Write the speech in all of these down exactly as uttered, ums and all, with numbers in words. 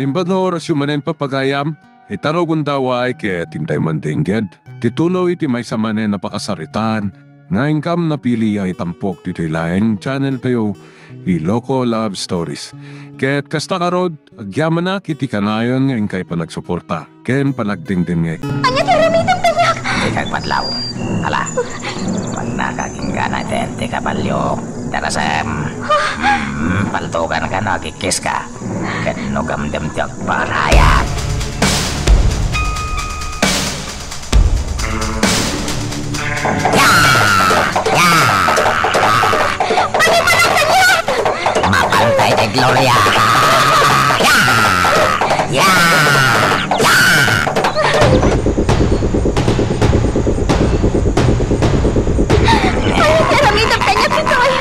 Imbag nga orasyo manen, papagayam, ita nga gundaway ket intay man dengngeg ti tuloy ti maysa manen a pakasaritaan nga inkam napili a itampok ditoy laeng channel tayo, Iloko Love Stories. Ket kasta ngarud, agyamanak iti kanayon nga inkay panagsuporta ken panagdengdengngeg. Ania ti aramidem kaniak? Dika agpadlaw. Ala, magnaka kenka, naten ti kabalio. Darasem. Hmm, paltuganka no agikkiska. Ket no gamdem ti agparayat. Ya! Ya! Mapantay ti Gloria! Ya! Ya! Ya! Ania ti aramidem kaniak ditoy?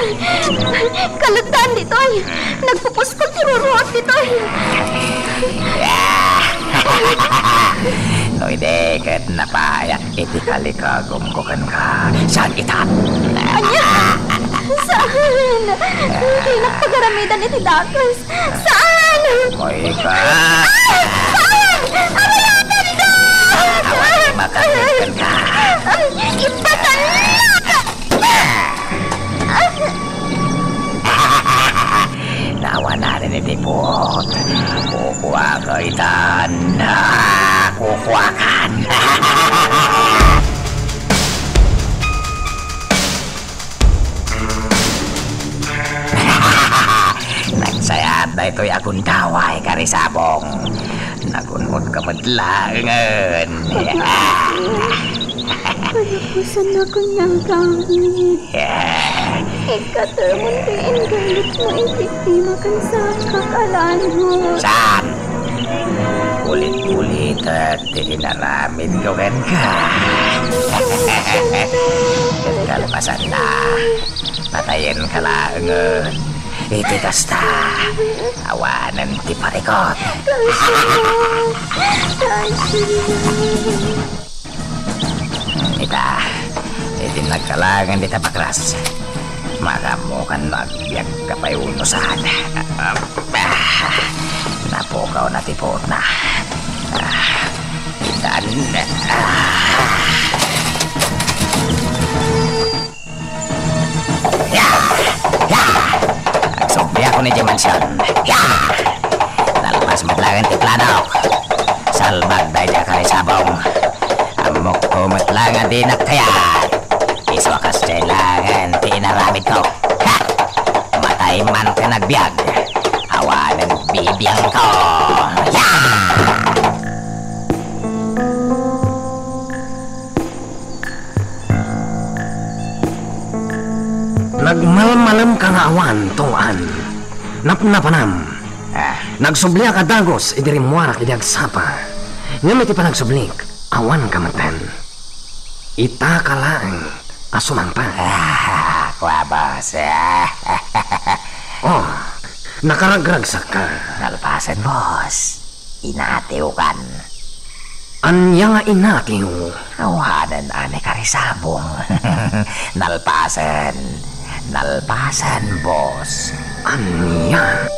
Kalutan ditoy. Nagpupuskol ti ruruot ditoy. No idi ket napayat iti kalikagumko kenka, saan itan? Ania? Saan? Dinak pagaramidan iti dakes. Saan? Koy ka. Ah! Saan? Abayatanko! Awan makakit kenka. Ay, ipatannak! Nawananen iti puot. Kukuaka itan. Ah, kukuakan. Nagsayat daytoy a gundaway, Karisabong. Nagun-od ka met laengen. Kanapusan na kuniang gamit. Ikkatemon ti inggayetmo iti timak ken sakak a langot. Saan? Ulit-ulitek ti inaramidko kenka. Ket kalpasanna, patayenka laengen. Iti kasta, awanen ti parikut. Ita, iti nagkalaengen dita bakras, makaammokan no agbiagka pay wenno saan. Napukawna ti puotna. Itan. Ya! Ya! Agsubli ako ni Dimension. Ya! Nalpas met laeng ti planok. Salbag daydi a Karisabong. Ammokko met laeng a dinak kayat. Isu a kasdiay laeng ti inaramidko. Ha! Matay man ken agbiag. Awanen bibiangko. Ya! Nagmalmalemka nga awan, Tuan. Napnapanam. Ah. Nagsubliak a dagus idi rimmuarak idi agsapa. Ngem iti panagsublik, awanka metten. Itaka laeng a sumangpet. Ah, kua, boss. Oh, nakaragragsakka. Nalpasen, boss. Inatiwkan. Ania nga inatiw? Awanen a ni Karisabong. Nalpasen. Nalpasen, boss. Ania?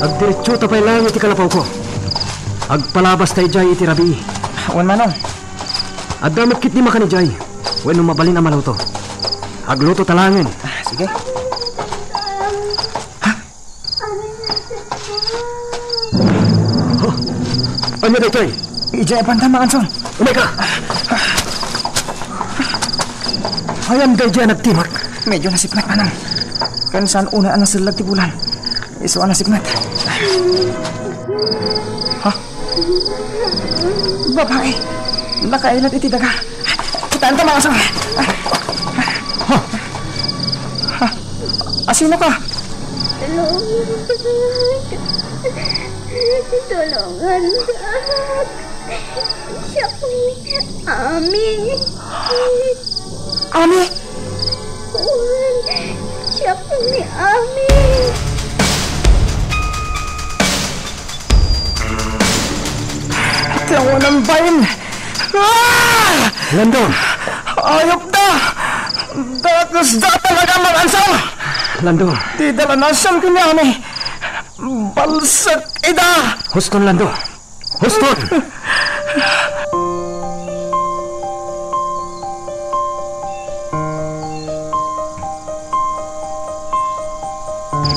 Agdiretsota pay laeng iti kalapawko. Agpalabasta idiay iti rabii. Wen, Manong. Adda met ketdi makan idiay. Wenno mabalin a maluto. Agluto ta laengen. Ah, sige. Ha? Huh? Ania daytoy? Idiay a banda, Manong Anson. Umayka! Ayan daydiay a nagtimak. Medyo nasipnget, Manong. Ken saan unay a nasellag ti bulan. Isu a nasipnget. Ha? Babai. Nakailad iti daga. Kitaenta, Manong Anson. Ha? Asinoka? Tulong. Tulungan. Siak ni Ami. Ami? Wen, siak ni Ami. Ti awanan bain. Ah! Landon! Ayupda! Dakesda talaga, Mang Ansal! Lando. Dida la nasionko ni Ami. Balsek ida! Huston, Lando. Huston!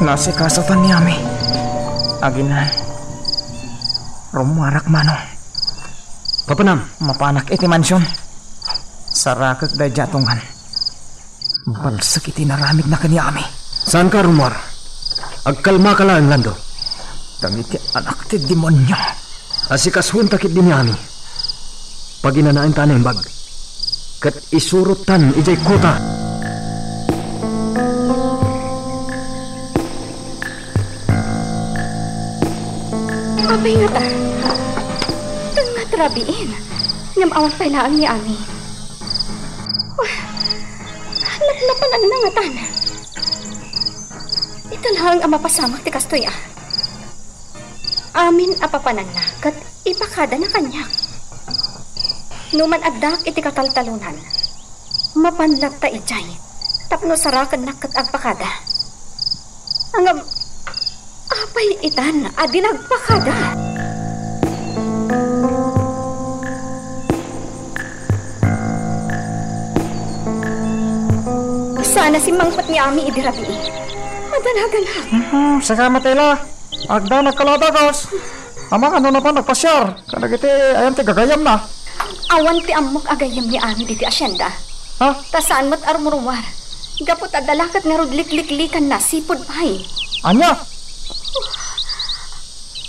Nasikasutan ni Ami. Agina, rummuarak mano. Papanam. Mapanak iti mansion. Sarakek daydiay a tungan. Balsek iti naramidna ken ni Ami. Saanka a rummuar. Agkalmaka laeng, Lando. Dagiti anak ti demonio. Asikasuenta ketdi ni Ami. Paginanaenta a naimbag. Ket isurotta idiay kuta. Apay ngata? Tengnga ti rabiin. Ngem awan pay laeng ni Ami. Wah, napnapananna ngatan. Ita laeng a mapasamak ti kastoy a. Amin a papananna ket ipakadana kaniak. No man addaak iti kataltalonan, mapan latta idiay tapno sarakennak ket agpakada. Ngem, apay itan a di nagpakada? Saan a simmangpet ni Ami idi rabii. Madanagan. Mhm, sika met ila. Agdanag ka la dagus. Amangan no napan agpasiar kadagiti ayan ti gagayyemna. Awan ti ammok a gayyem ni Ami diti asienda. Ha? Ta saan met a rumruar. Gapu ta adda la ket ngarud likliklikanna sipud pay. Ania?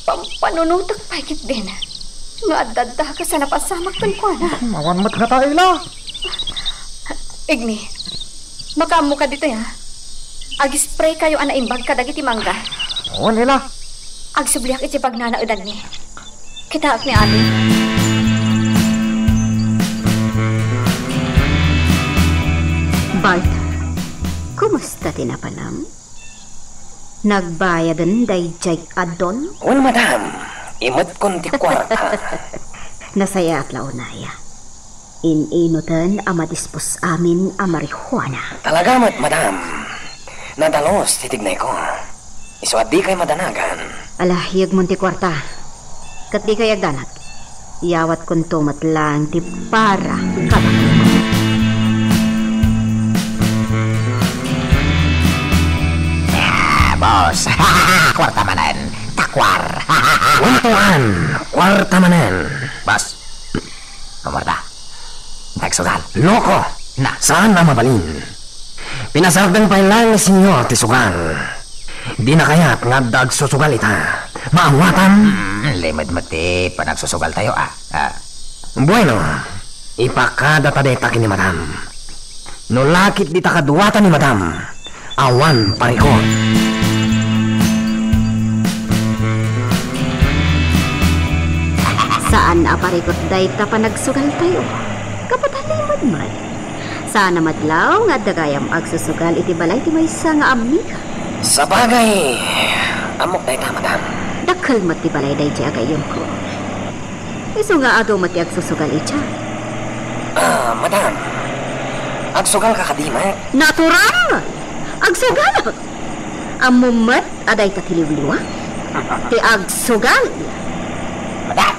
Pampanunotek pay ketdin nga adda dakes a napasamak kenkuana. Hmm, awan met ngata ila. Igni, makaammoka ditoy, ha? Ag-spray kayo a naimbag kadagiti mangga. Wen, ila. Agsubliak iti pagnanaedanmi. Kitaek ni Ami. Bart, kumusta ti napanam? Nagbayaden daydiay addon? Wen, madam. Imetkon ti kuarta. Nasayaat la unay. In-inuten a madispos amin a marijuana. Talaga met, madam. Nadalus ti tignayko. Isu a dikay madanagan. Ala, yegmon ti kuarta. Ket dikay agdanag. Iyawatkonto met laeng ti para kadakayo. Ah, boss. Kuarta manen. Takuar. Kuarta manen. Boss. Kumarta. Nagsugal. Loko! Na, saan a mabalin? Pinasardeng pay laeng ni Senyor ti sugal. Dina kayat nga adda agsusugal ita. Maawatan? Hmm, limed met ti panagsusugaltayo, ah. Ah. Bueno, ipakadata dayta ken ni Madam. No lakit dita kaduata ni Madam, awan parikut. Saan a parikut dayta panagsugaltayo. Kapatalibad man. Saan a madlaw nga adda gayam agsusugal iti balay ti maysa nga amika. Sabagay, ammok dayta, madam. Dakkel met ti balay daydiay a gayyemko. Isu nga adu met ti agsusugal idiay. Ah, madam, agsugalka kadi met? Natural! Agsugalak! Ammom met a dayta ti liwliwa ti agsugal. Madam,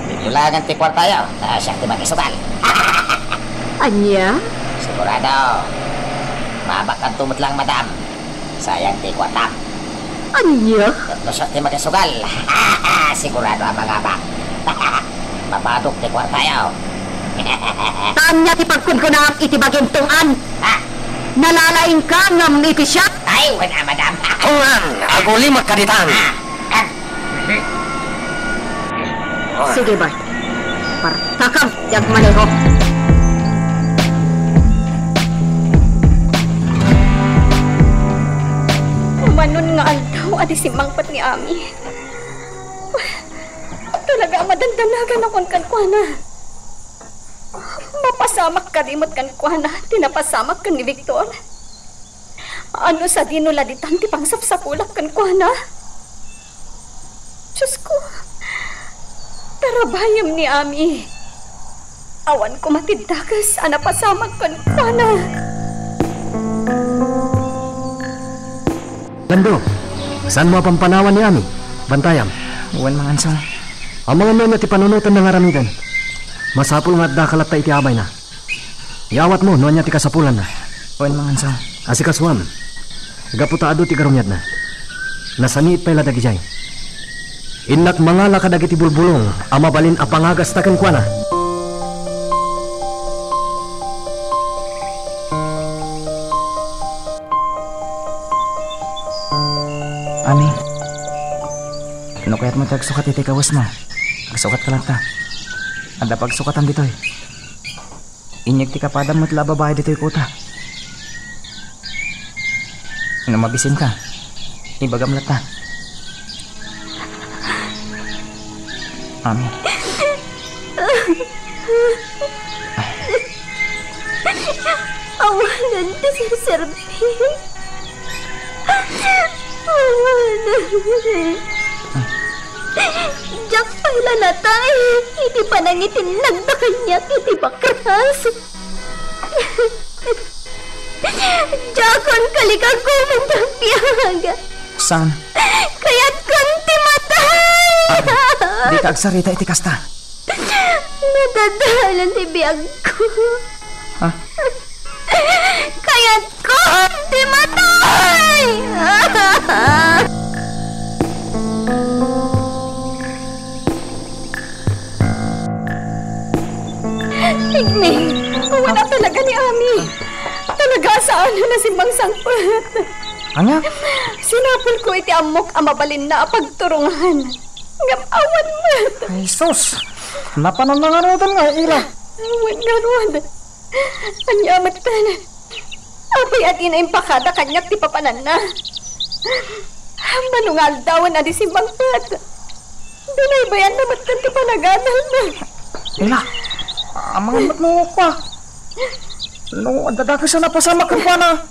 bibilangan ti kuartayo, ta siak ti makisugal. Ania? Sigurado. Maabakkanto met lang, madam. Sayang ti kuartam. Ania? Ket no siak ti makisugal, sigurado a mangabak. Mapadok ti kuartayo. Ta ania ti pagkunkunam iti bagim, Tong-an? Ha? Nalalaingka ngem iti siak? Ay, wen a, madam. Tong-an, agulimek kaditan. Ah, ah. Sige, Bart. Partakam ti agmaneho. Manon nga aldaw a di simmangpet ni Ami. Talaga a madandanaganak kenkuana. Mapasamak kadi met kenkuana ti napasamak ken ni Victor? Ano sadino la ditan ti pangsapsapulak kenkuana? Diosko, tarabayem ni Ami. Awan koma ti dakes a napasamak kenkuana. Lando, saanmo a pampanawan ni Ami? Bantayam. Wen, Mangansong. Amangan no ania ti panunotenna nga aramiden. Masapul nga addaka latta iti abayna. Iyawatmo no ania ti kasapulanna. Wen, Mangansong. Asikasuam. Gapu ta adu ti garuniadna. Nasaniit pay la dagidiay. Innak mangala kadagiti bulbulong a mabalin a pangagasta kenkuana. Ami, no kayatmo ti agsukat iti kawesmo, agsukatka latta. Adda pagsukatan ditoy. Inyeg ti kapadam met la a babai ditoy kota. No mabisinka, ibagam latta. Ami. Awanen ti serserbi. Awanen. Diak pay la natay iti panangitinnagda kaniak iti bakras. Diakon kalikaguman ti agbiag. Saan? Kayatkon ti matay! Dika agsarita iti kasta. Nadadalan ti biagko. Ha? Kayatkon ti matay! Igni, awan a talaga ni Ami. Talaga a saan a nasimbang sangpet. Ania? Sinapulko iti ammok a mabalinna a pagturungan. Ngem awan met. Ay, sus! Napanan na nga ngaruden nga, Ila. Awan ngarud. Ania met, apay a dina impakada kaniak ti papananna? Mano nga aldawen a di simmangpet. Binaybayanna met ti panagadalna. Ila, amangan met no kua. No adda dakes a napasamak kenkuana,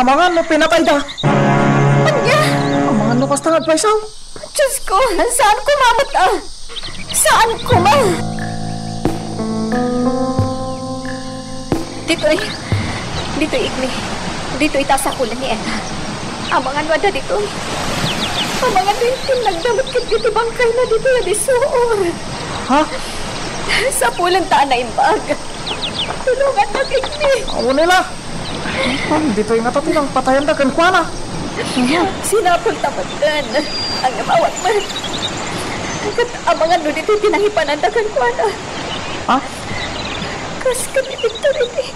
amangan no pinatayda. Ania? Amangan no kasta nga agpayso. Diyos ko, saan koma met, a? Saan koma? Ditoy. Ditoy, Igni. Ditoy ta sapulen ni Ena. Amangan no adda ditoy. Amangan no intinnagda met ketdi ti bangkayna ditoy a disuor. Ha? Sapulen ta a naimbag. Tulongannak, Igni. Awan, Ila. Ditoy ngata ti nangpatayanda kenkuana. Sinapulta metten. Ngem awan met. Ket amangan no ditoy ti nangipananda kenkuana. Ha? Kas ken ni Victor idi.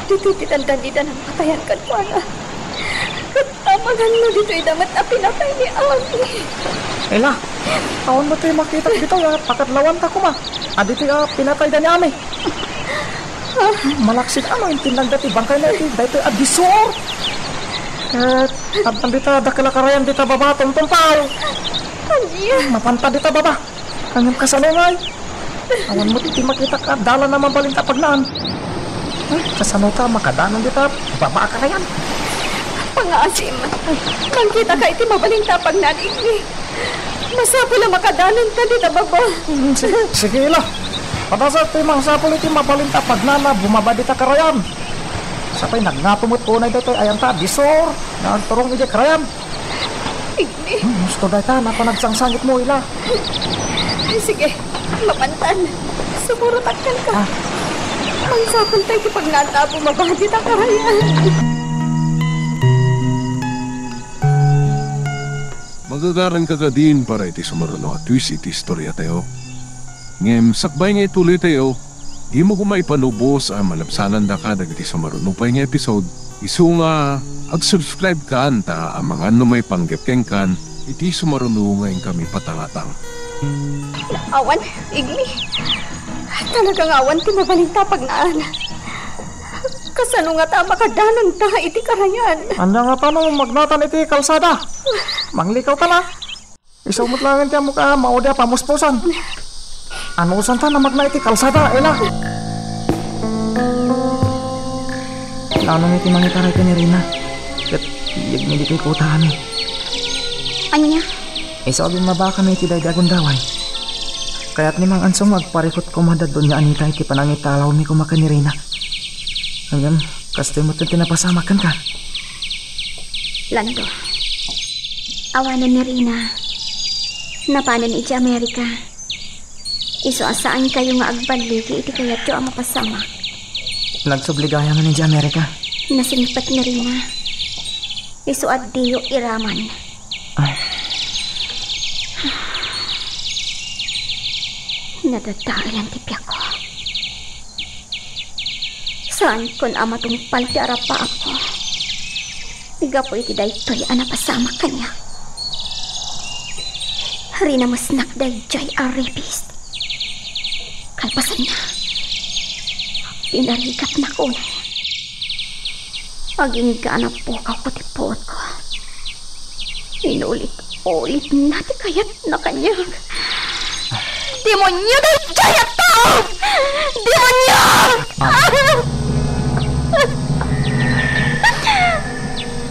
Ditoy ti dandani da nangpatayan kenkuana. Ket amangan no ditoy da met a pinatay ni Ami. Ila, awan met ti makitak ditoy a pakadlawanta koma a ditoy a pinatayda ni Ami. Malaksid a no intinnagda ti bangkayna iti daytoy a disuor. Ket addan dita dakkel a karayan dita baba a tumtumpaw. Ania? Mapanta dita baba. Ngem kasano ngay? Awan met ti makitak a dalan a mabalin ta pagnaan. Ay, kasano ta makadanon dita baba a karayan? Pangngaasim, mangkitaka iti mabalin ta pagnaan, Igni. Masapul a makadanonta dita baba. Mm, si-, sige, Ila. Padasa ti masapul iti mabalin ta pagnaan a bumaba dita karayan. Sapay nagngato met unay daytoy ayanta a disuor nga agturong idiay karayan. Igni. Hmm, husto dayta, napan agsangsangitmo, Ila. Ay, sige, mapantan. Sumurotak kenka. Ah. Mangsapulta iti pagnaanta a bumaba dita karayan. Magagaranka kadin para iti sumaruno a twist iti istoriatayo. Ngem sakbay nga ituloytayo, dimo koma ipanubos a malabsanandaka dagiti sumaruno pay nga episode, isu nga ag-subscribe kan ta amangan no maipanggep kenkan iti sumaruno nga inkami patangatang. Awan, Igni. Talaga nga awan ti mabalinta a pagnaan. Kasano ngata a makadanonta iti karayan? Ania ngata no magnatan iti kalsada? Manglikawta la. Isu met laeng ti ammok a maudi a pamuspusan. Anusanta a magna iti kalsada, Ela. Nano iti mangitaray ken ni Rina? Ket iyegmi ditoy kota, Ami. Ania? Isu a bimmabakami iti daydi a gundaway. Kayat ni Mang Ansong nga agparikut koma daddun nga Anita iti panangitalawmi koma ken ni Rina. Ngem, kastoy met ti napasamak kenka. Lando, awanen ni Rina, napanen idiay Amerika. Isu a saankayo nga agballigi iti kayatyo a mapasamak. Nagsubligaya man idiay Amerika. Nasingpet ni Rina. Isu a diyo iraman. Ay. Nadadaelan ti biagko. Saankon a matungpal ti arapaapko gapu iti daytoy a napasamak kaniak. Rinamesnak daydiay a rapist. Kalpasanna, pinarigatnak unay. Agingga a napukawko ti puotko. Inulit-ulitna ti kayatna kaniak. Demonio daydiay a tao! Demonio!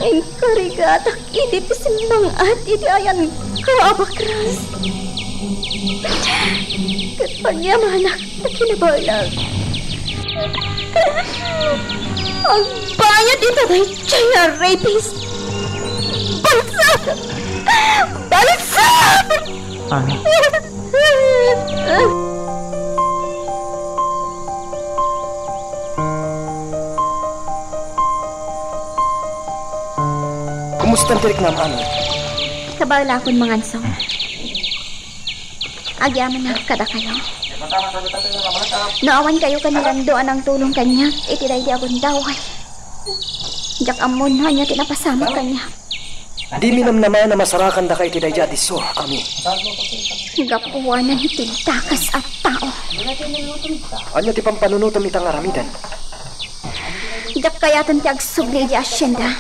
Inkarigatak idi pisimbang-at iti ayanko a bakras. Ket pagyamanak ta kinabaelak. Agbayad ita daydiay a rapist! Balsam! Balsam! Ah. Kumusta ti riknam, Ami? Kabaelakon, Mang Ansong. Agyamanak kadakayo. No awankayo ken ni Lando a nangtulong kaniak iti daydi a gundaway, diak ammo no ania ti napasamak kaniak. Dimi namnama a masarakandaka iti daydi a disso, Ami. Gapuanan ti dakes a tao. Ania ti pampanunotem ita nga aramiden? Diak kayaten ti agsubli idiay asienda.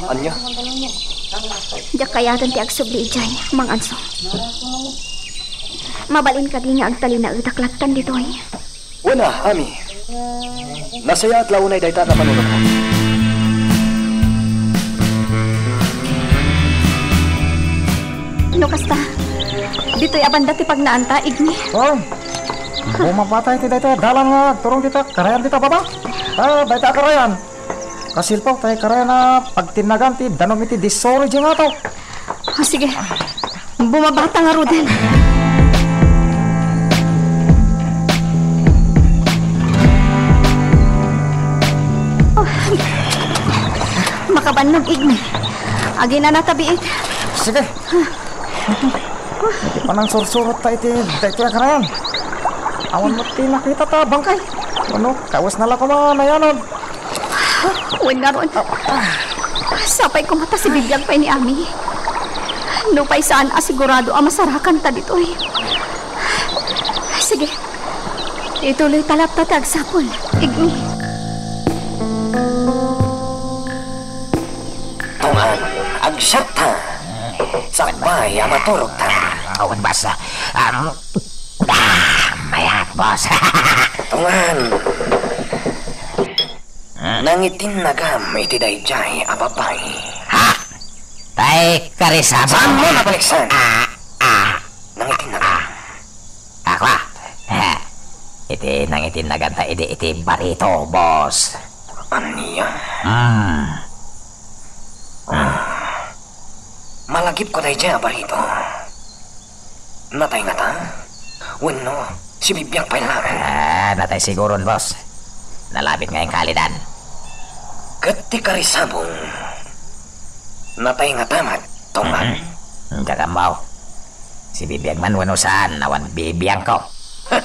Ania? Diak kayaten ti agsubli idiay, Mang Ansong. Mabalin kadi nga agtalinaedak lattan ditoy? Wen a, Ami. Nasayaat la unay dayta a panunotmo. No kasta, ditoy a banda ti pagnaanta, Igni. Oh, bumabata iti dayta a dalan nga agturong dita karayan dita baba. Ah, dayta a karayan. Kasilpo, tay karayan a pagtinnagan ti danum iti disso idiay nga ato. O, sige. Bumabata ngaruden. O, makabannog, Igni. Aginana ta biit. Sige. Iti panangsursurot ta iti daytoy a karayan. Awan met ti nakita ta bangkay. Wenno, kawesna la koma nayanon. Wen ngarud. Sapay koma ta sibibiag pay ni Ami. Nupay saan a sigurado a masarakanta ditoy. Sige. Ituloy ta latta ti agsapul, Igni. Tungan, agsiatta. Sakbay a maturogta. Awan basta. Am, ah, mayat, boss. Tungan. Nangitinnagam iti daydiay a babai. Ha? Tay karisabong. Saanmo nabaliksan? Ah, ah. Nangitinnagam. Ah. Ako, ah. Ha. Iti nangitinnaganta idi iti barito, boss. Ania? Hmm. Ah. Malagipko daydiay a barito. Natay ngata? Wenno, sibibiag pay laeng? Ah, natay siguron, boss. Nalabit nga inkalidan. Ket ti karisabong, natay ngata met, Tungan? Mhm. Diak ammo. Sibibiag man wenno saan, awan bibiangko. Heh,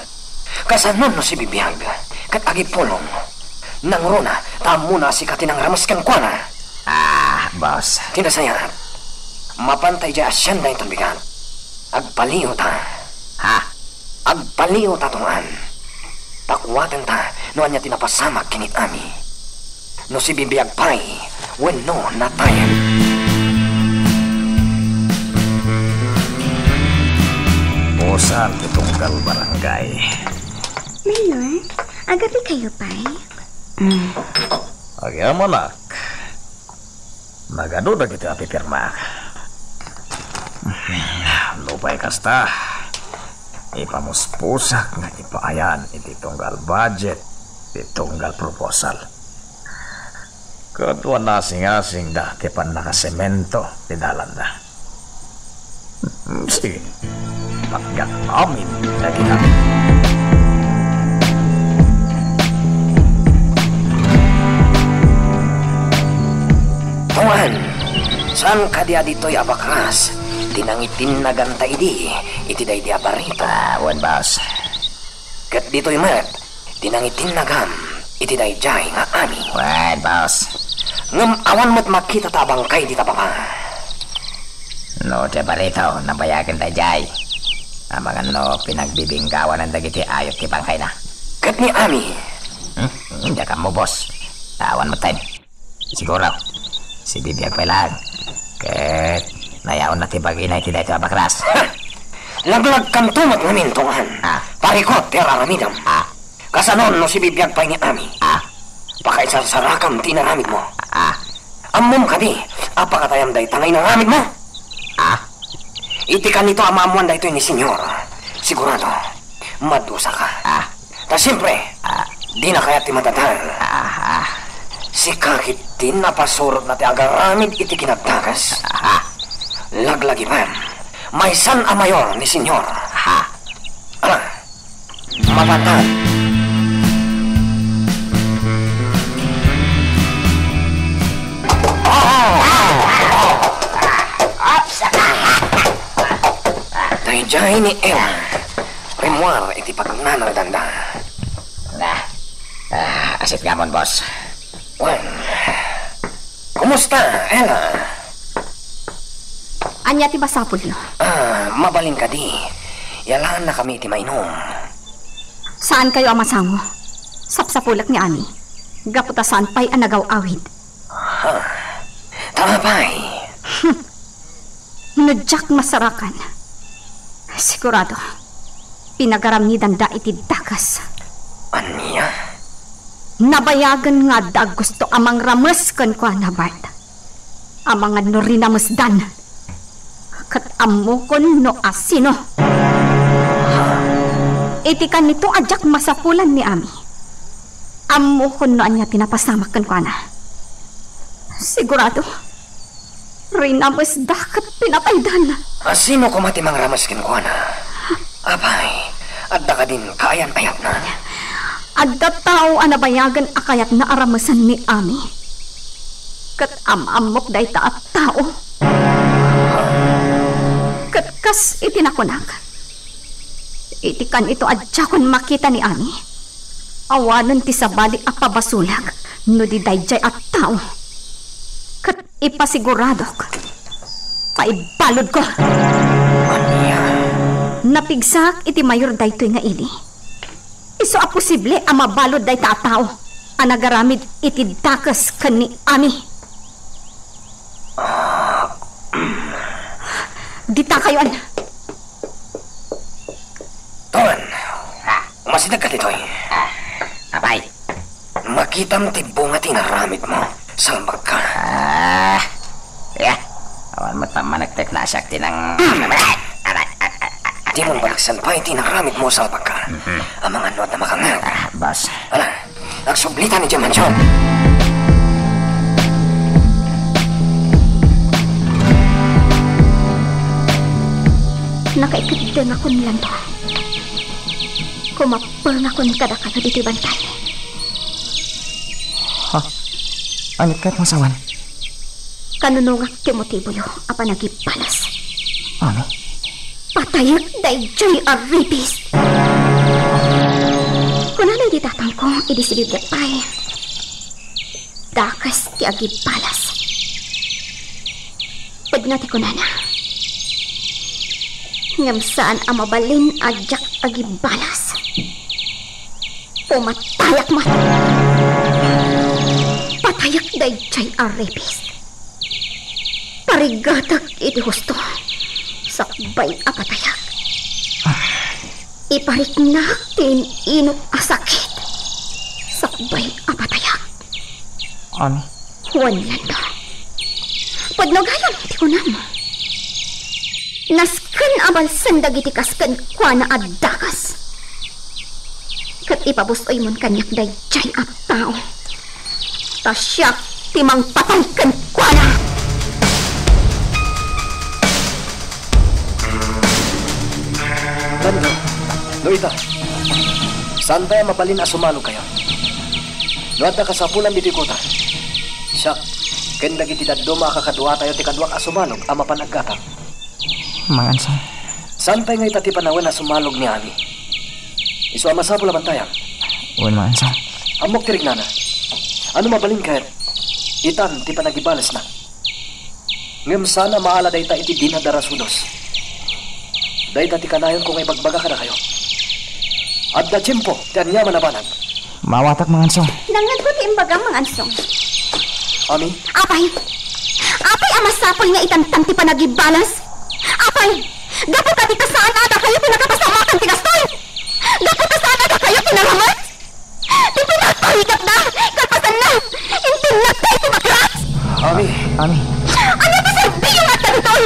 kasano no sibibiag ket agipulong? Nangruna ta ammona a sika ti nangrames kenkuana. Ah, boss. Ti nasayaat, mapanta idiay asienda inton bigat. Agpaliwta. Ha? Agpaliwta, Tungan. Pakuatenta no ania ti napasamak ken ni Ami. No sibibiag pay wenno natayen. Pusan ti tunggal barangay. Mayor, agapikayo pay? Mm. Agyamanak. Nagadu dagiti apipirmak. Nupay kasta, ipamuspusak nga ipaayan iti tunggal budget, iti tunggal proposal. Ket wanasing-asingda ti pannakasemento ti dalanda. Hmm, sige. Pagkat amin dagita. Tungan, saan kadi a ditoy a bakras ti nangitinnaganta idi iti daydi a barita? Ah, wen, boss. Ket ditoy met ti nangitinnagam iti daydiay nga ani. Wen, boss. Ngem awan met makita ta abangkay dita baba. No, ti barita, nabayagen daydiay. Amangan no pinagbibinggawanan dagiti ayup ti bangkayna. Ket ni Ami? Hmm? Diak ammo, boss. Awan met time. Siguro, sibibiag pay laeng. Ket nayaonna ti bagina iti daytoy a bakras. Ha! Laglagkanto met ngamin, Tungan. Ah. Parikot ti ar-aramidem. Ah. Kasanon no sibibiag pay ni Ami? Ah. Pakaisarsarakam ti inaramidmo. Ah. Ammom kadi a pakatayam dayta nga inaramidmo? Ah. Iti kanito a maammoan daytoy ni Senyor, sigurado, madusaka. Ah. Ta siempre, ah, dina kayat ti madadael. Ah, ah. Sika ketdi napasurotna ti agaramid iti kinadakes. Ah. Laglagipem, maysan a mayor ni Senyor. Ah. Ala, mapantag. Daydiay ni Ella. Rimmuar iti pagnanangdanda. Ah, ah, asit ngamon, boss. Wen, kumusta, Ella? Ania ti masapulyo? Ah, mabalin kadi? Yalaannakami iti mainum. Saankayo a masango. Sapsapulek ni Ami. Gapu ta saan pay a nagaw-awid. Ha? Ta apay? Hmm. No diak masarakan, sigurado, pinagaramidanda iti dakes. Ania? Nabayagen nga adda aggusto a mangrames kenkuana, Bart. Amangan no rinamesdan, ket ammokon no asino. Iti kanito a diak masapulan ni Ami. Ammokon no ania ti napasamak kenkuana. Sigurado, rinamesda ket pinataydan. A, sino koma ti mangrames kenkuana? Apay, adda kadin kaayan-ayatna? Adda tao a nabayagen a kayatna a ramesen ni Ami. Ket am-ammok dayta a tao. Ket kas iti nakunak, iti kanito a diakon makita ni Ami, awanen ti sabali a pabasolak no di daydiay a tao. Ket ipasiguradok, paibaludko. Ania? Napigsak iti mayor daytoy nga ili. Isu a posible a mabalud dayta a tao a nagaramid iti dakes ken ni Ami. Ditakayon. Ton, umasidegka ditoy. Apay. Makitam ti bunga ti inaramidmo. Salbagka. Ah, ya. Awan met pammanektek na siak ti nang... Dimon baleksen pay ti inaramidmo, salbagka. Mhm. Amangan no adda makangngeg. Ah, boss. Ala, agsublitan idiay mansion. Nakaikeddengakon, Lando. Kumapengakon kadakayo ditoy bantay. Ha? Aniat kayat masawen? Kanunongak ti motiboyo a panagibbalas. Ano? Patayek daydiay a rapist. Kunana idi tatangko idi sibibiag pay, dakes ti agibbalas. Pudno ti kunana. Ngem saan a mabalin a diak agibbalas. Pumatayak met. Patayek daydiay a rapist. Parigatek iti husto. Sakbay a patayak. Ipariknak ti in-inuk a sakit. Sakbay a patayak. Ano? Wen, Lando. Pudno gayam ti kunam. Nas- ken abalsen dagiti kas kenkuana a dakes. Ket ipabus-oymon kaniak daydiay a tao, ta siak ti mangpatay kenkuana. Wen, no ita, saantayo a mabalin a sumalogkayo. No adda kasapulan ditoy kota, siak ken dagiti dadduma a kakaduatayo ti kaduak a sumalog a mapan aggatang. Mangansom. Saan pay nga ita ti panawen a sumalog ni Ami? Isu a masapul a bantayam. Wen, mangansom. Ammok ti riknana. No mabalin ket, itan ti panagibalesna. Ngem saan a maala dayta iti dina darasudos. Dayta ti kanayonko nga ibagbaga kadakayo. Adda tiempo ti aniaman a banag. Maawatak, mangansom. Nangngegko ti imbagam, mangansom. Ami? Apay! Apay a masapul nga itantan ti panagibales? Apay! Gapu ta dita saan a dakayo ti nakapasamakan ti kastoy? Gapu ta saan a dakayo ti narames? Ti pinagparikatda, kalpasanna, intinnagda iti bakrats! Ami. Ami. Ania ti serbiyo nga adda ditoy?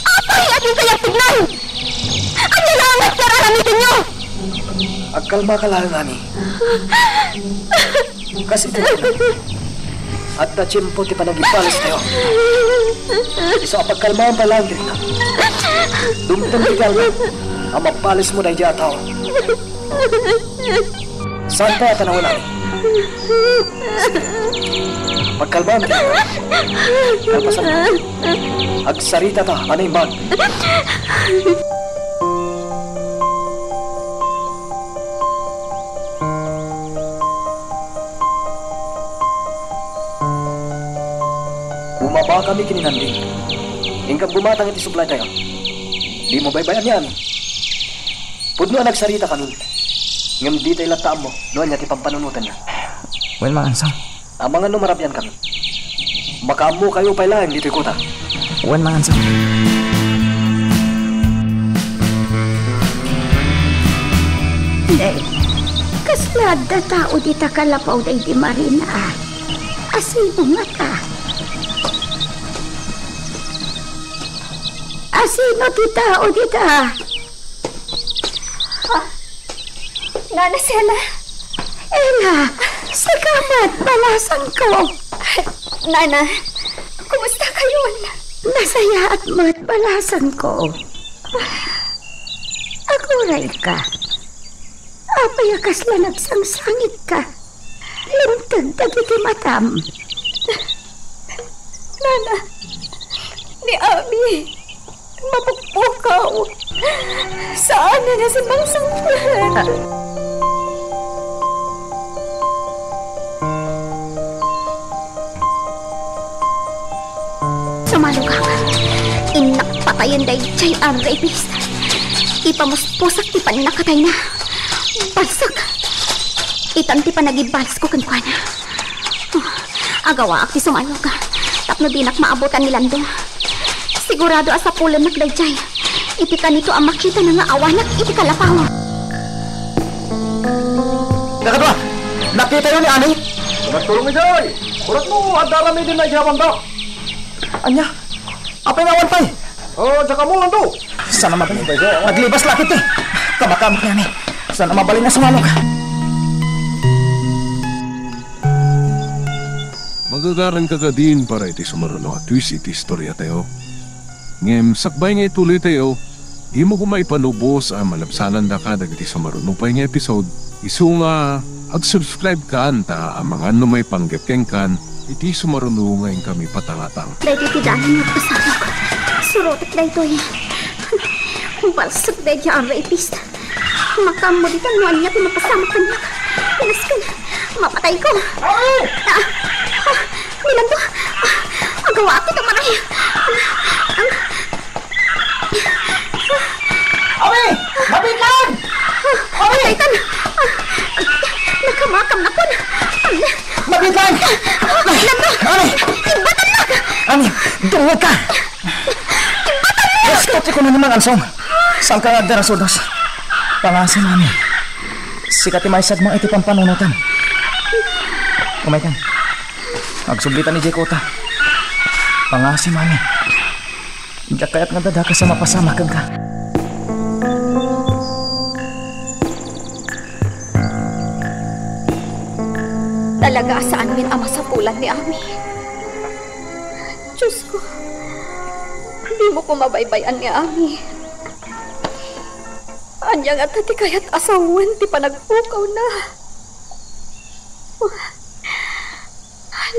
Apay a dinto yagtignan? Ania laeng ti ar-aramidenyo? Agkalmaka laeng, Ami. Kas iti adda tiempo ti panagibales tayo. Isu a pagkalmaam pay laeng dita. Dumteng ti kalma a mabalesmo daydiay a tao. Saan pay a tanawen, Ami? Pagkalmaam ti kalma. Kalpasan. Agsaritata a naimbag. Bumabakami ken ni Nanding. Inka bumatang iti sublitayo. Dimo baybay-an ni Ami. Pudno a nagsaritakamin. Ngem ditay latta ammo no ania ti pampanunotenna. Wen, mangansom. Amangan no marabiankami. Makaammokayo pay laeng ditoy kota. Wen, mangansom. Nay, kasla adda tao dita kalapaw daydi Marina, a? Asino ngata? Asino ti tao dita? Ah, Nana Sela? Ela, sika met, balasanko. Nana, kumusta kayon? Nasayaat met, balasanko. Agurayka. Apay a kasla nagsangsangitka? Linteg dagiti matam. Nana, ni Ami, mapukpukaw. Saan a nasimangsangpet. Sumalogak. Innak patayen daydiay a rapist. Ipamuspusak ti pannakatayna. Balsek. Itan ti panagibalesko kenkuana. Agawaak ti sumalog tapno dinak maabutan ni Lando. Sigurado a sapulennak daydiay iti kanito a makitana nga awanak iti kalapaw. Kakadua, nakitayo ni Ani? Nagturong idiay. Kunak mo, adda aramiden na idiay a banda. Ania? Apay nga awan pay? Oh, diak ammo, Lando. Saan a mabalin? Naglibas la ket ti kamakam ni Ani. Saan a mabalin a sumalog? Magagaranka kadin para iti sumaruno a twist iti istoriatayo. Ngem sakbay nga itulitayo, dimo koma ipanubos a malabsanandaka dagiti sumaruno pay nga episode, isu nga ag-subscribe kan ta amangan no maipanggep kenkan iti sumaruno nga inkami patangatang. Daytoy ti dalan nga agpasamak. Surotek daytoy. Balsek daydiay a rapist. Makaammo ditan no ania ti mapasamak kaniak. Pinasken, mapatayko. Ami! Ah, ah, Milando, ah, agawaak iti maray. Ah, ah. Ami! Mabitlan! Ami! Daytan. Ah, nakamakamnakon. Mabitlan! Ah, Milando! Ami! Ibatannak! Ami! Dungogka! Gusto ti kuno ni Mangansom. Saanka nga agdarasudos. Pangasim, Ami. Sika ti maisagmang iti pampanunotam. Umaykan. Agsublitan idiay kota. Pangasim, Ami. Diak kayat nga dadakas a mapasamak kenka. Talaga a saanmin a masapulan ni Ami. Diosko, dimo ko mabaybay-an ni Ami. Ania ngata ti kayat a sawen ti panagpukawna?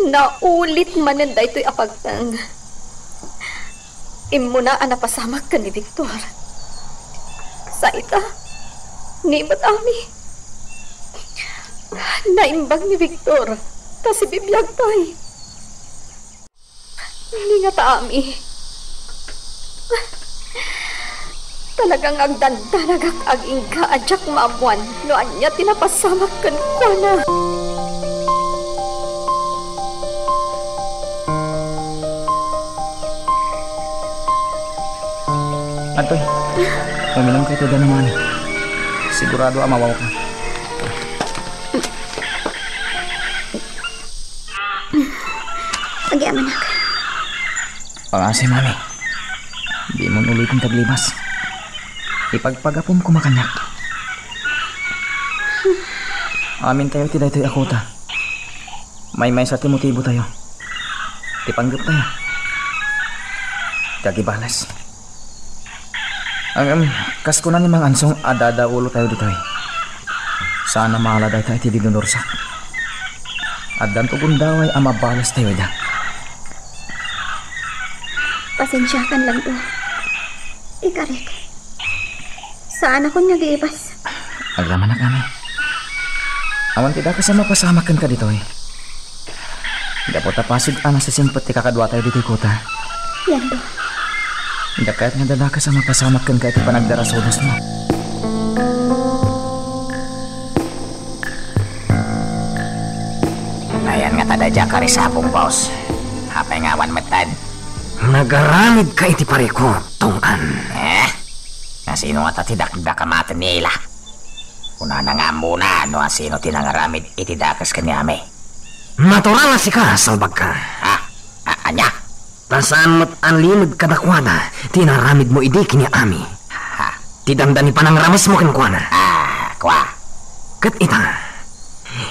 Naulit manen daytoy a pagteng. Immuna a napasamak ken ni Victor. Sa ita, ni met Ami. Naimbag ni Victor ta sibibiagtay. Ni ngata Ami. Talaga nga agdandanagak agingga a diak maammuan no ania ti napasamak kenkuana. Adtoy, uminumka iti danum, Ami. Sigurado a mawawka. Agyamanak. Pangasim, Ami. Dimon uloy ti aglibas. Ipagpagapom koma kaniak. Amintayo iti daytoy a kuta. Maymaysa ti motibotayo. Ti panggeptayo. Ti agibales. Ngem, kas kuna ni Mang Ansong, adda ulotayo ditoy. Saan a maala dayta iti dinunursak. Addanto gundaway a mabalastayo ida. Pasensiakan laeng. Ikarik. Saanakon nga agibas. Agyamanak, Ami. Awan ti dakes a mapasamak kenka ditoy. Gapu ta pasig a nasisingpet ti kakaduatayo ditoy kuta. Lando. Diak kayat nga dadakas a mapasamak kenka iti panagdarasudosmo. Ayan nga ta daydiay a karisabong, boss. Apay nga awan metten? Nagaramidka iti parikut, Tong-an. Eh? Nasino ngata ti dakdakamaten ni Ela? Kunana nga ammona no asino ti nangaramid iti dakes ken ni Ami. Natural a sika, salbagka. Ah, a-, ania? Ta saan met a limed kadakuada ti inaramidmo idi ken ni Ami. Ha? Ti dandani panangramesmo kenkuana. Ah, kua. Ket ita,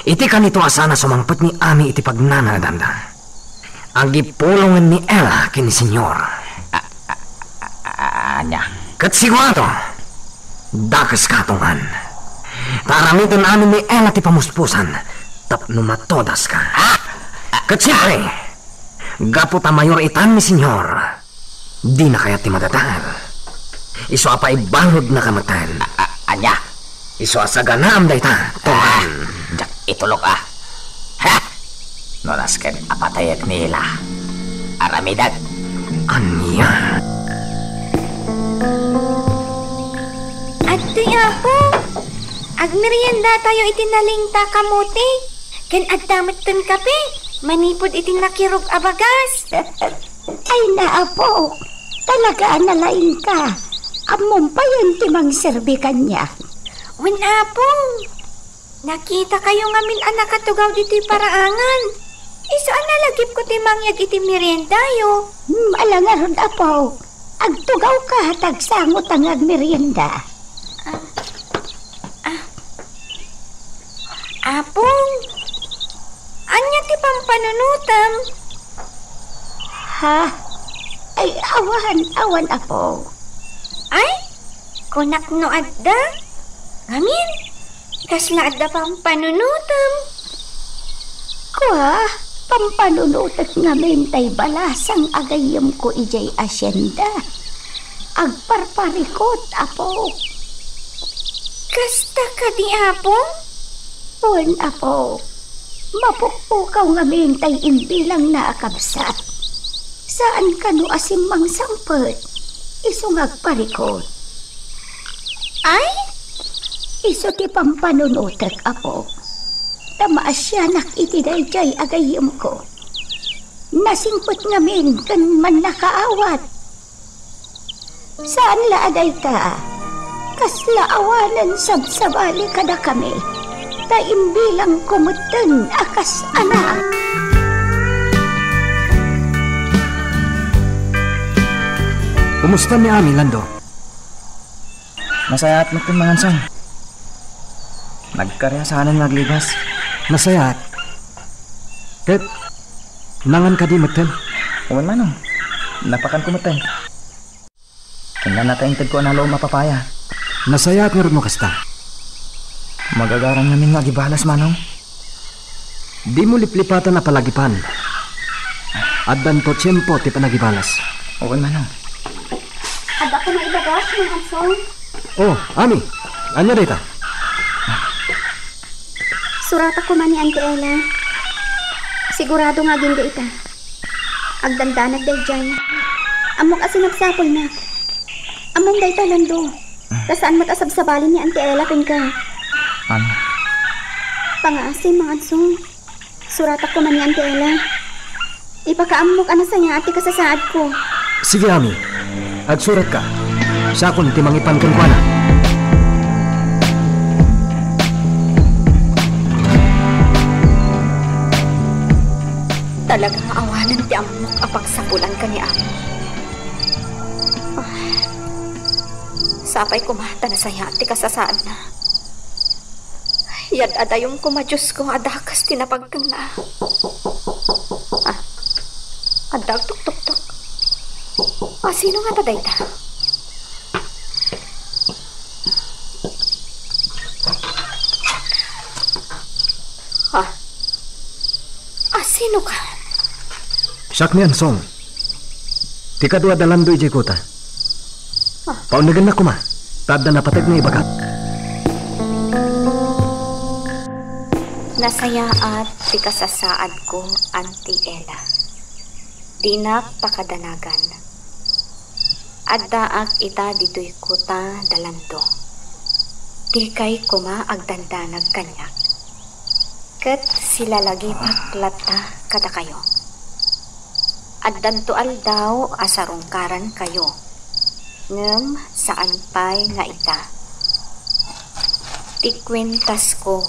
iti kanito a saan a sumangpet ni Ami iti pagnanadanda. Agipulongen ni Ela ken ni Senyor. A-, a-, a-, a-, ania? Ket sigurado, dakeska, Tong-an. Ta aramiden amin ni Ela ti pamuspusan tapno matodaska. Ah! Ket siempre, gapu ta mayor itan ni Senyor, dina kayat ti madadael. Isu a paibangodnaka metten. A-, a-, ania? Isu a saganaam dayta, Tong-an. Ah, diak itulok, ah. Ha? No nasken a patayek ni Ela, aramidek. Ania? Adtoy, Apo. Agmeriendatayo iti nalingta a kamote. Ken adda metten kape, manipud iti nakirug a bagas. Ay, naapo, talaga a nalaingka. Ammom payen ti mangserbi kaniak. Wen, Apo, nakitakayo ngamin a nakatugaw ditoy paraangan. Isu a nalagipko ti mangyeg iti meriendayo. Hmm, ala ngarud, Apo. Agtugawka, ta agsangota nga agmerienda. Ah, ah. Apong, ania ti pampanunotem? Ha? Ay, awan, awan, Apo. Ay, kunak no adda. Ngamin, kasla adda pampanunotem? Kua, pampanunotek ngamin tay balasang a gayyemko idiay asienda. Agparparikut, Apo. Kasta kadi, Apo? Wen, Apo. Mapukpukaw ngamin tay imbilangna a kabsat. Saan kano a simmangsampet, isu nga agparikut. Ay? Isu ti pampanunotek, Apo. Ta maasianak iti daydiay a gayyemko. Nasingpet ngamin ken mannakaawat. Saan la a dayta, kasla awanen sabsabali kadakami, ta imbilangko metten a kas anak. Kumusta ni Ami, Lando? Nasayaat metten, Manong Ansong. Nagkariasanan nga aglibas. Nasayaat. Ket, nangan kadi metten? Wen, Manong. Napakanko metten. Kinanata intedko a nalom a papaya. Nasayaat ngarud no kasta. Magagaran ngamin nga agibalas, Manong. Dimo liplipatan a palagipan. Addanto tiempo ti panagibalas. Wen, Manong. Adda koma ibagas, Manong Ansong. Oh, Ami. Ania dayta? Suratak koma ni Auntie Ella. Sigurado nga agingga ita. Agdandanag daydiay. Ammok a sinapsapulnak. Ammom dayta, Lando. Ta saan met a sabsabalin ni Auntie Ella kenka. Ano? Pangngaasim, Manong Ansong. Suratak koma ni Auntie Ella. Ipakaammok a nasayaat ti kasasaadko. Sige, Ami. Agsuratka. Siakon ti mangipan kenkuana. Talaga nga awanen ti ammok a pagsapulanka ni Ami. Ah, sapay koma ta nasayaat ti kasasaadna. Yad-adayom koma, Diosko, a dakes ti napagtengna. Ah, adda agtuktoktok. A, sino ngata dayta? Ah, a, sinoka? Siak ni Ansong. Ti kadua da Lando idiay kuta. Ah. Paunnegennak koma, ta adda napateg nga ibagak. Nasayaat ti kasasaadko, Auntie Ella. Dinak pakadanagan. Addaak ita ditoy kuta da Lando. Dikay koma agdandanag kaniak. Ket silalagipek latta kadakayo. Addanto aldaw a sarungkarankayo, ngem saan pay nga ita. Ti kuentasko,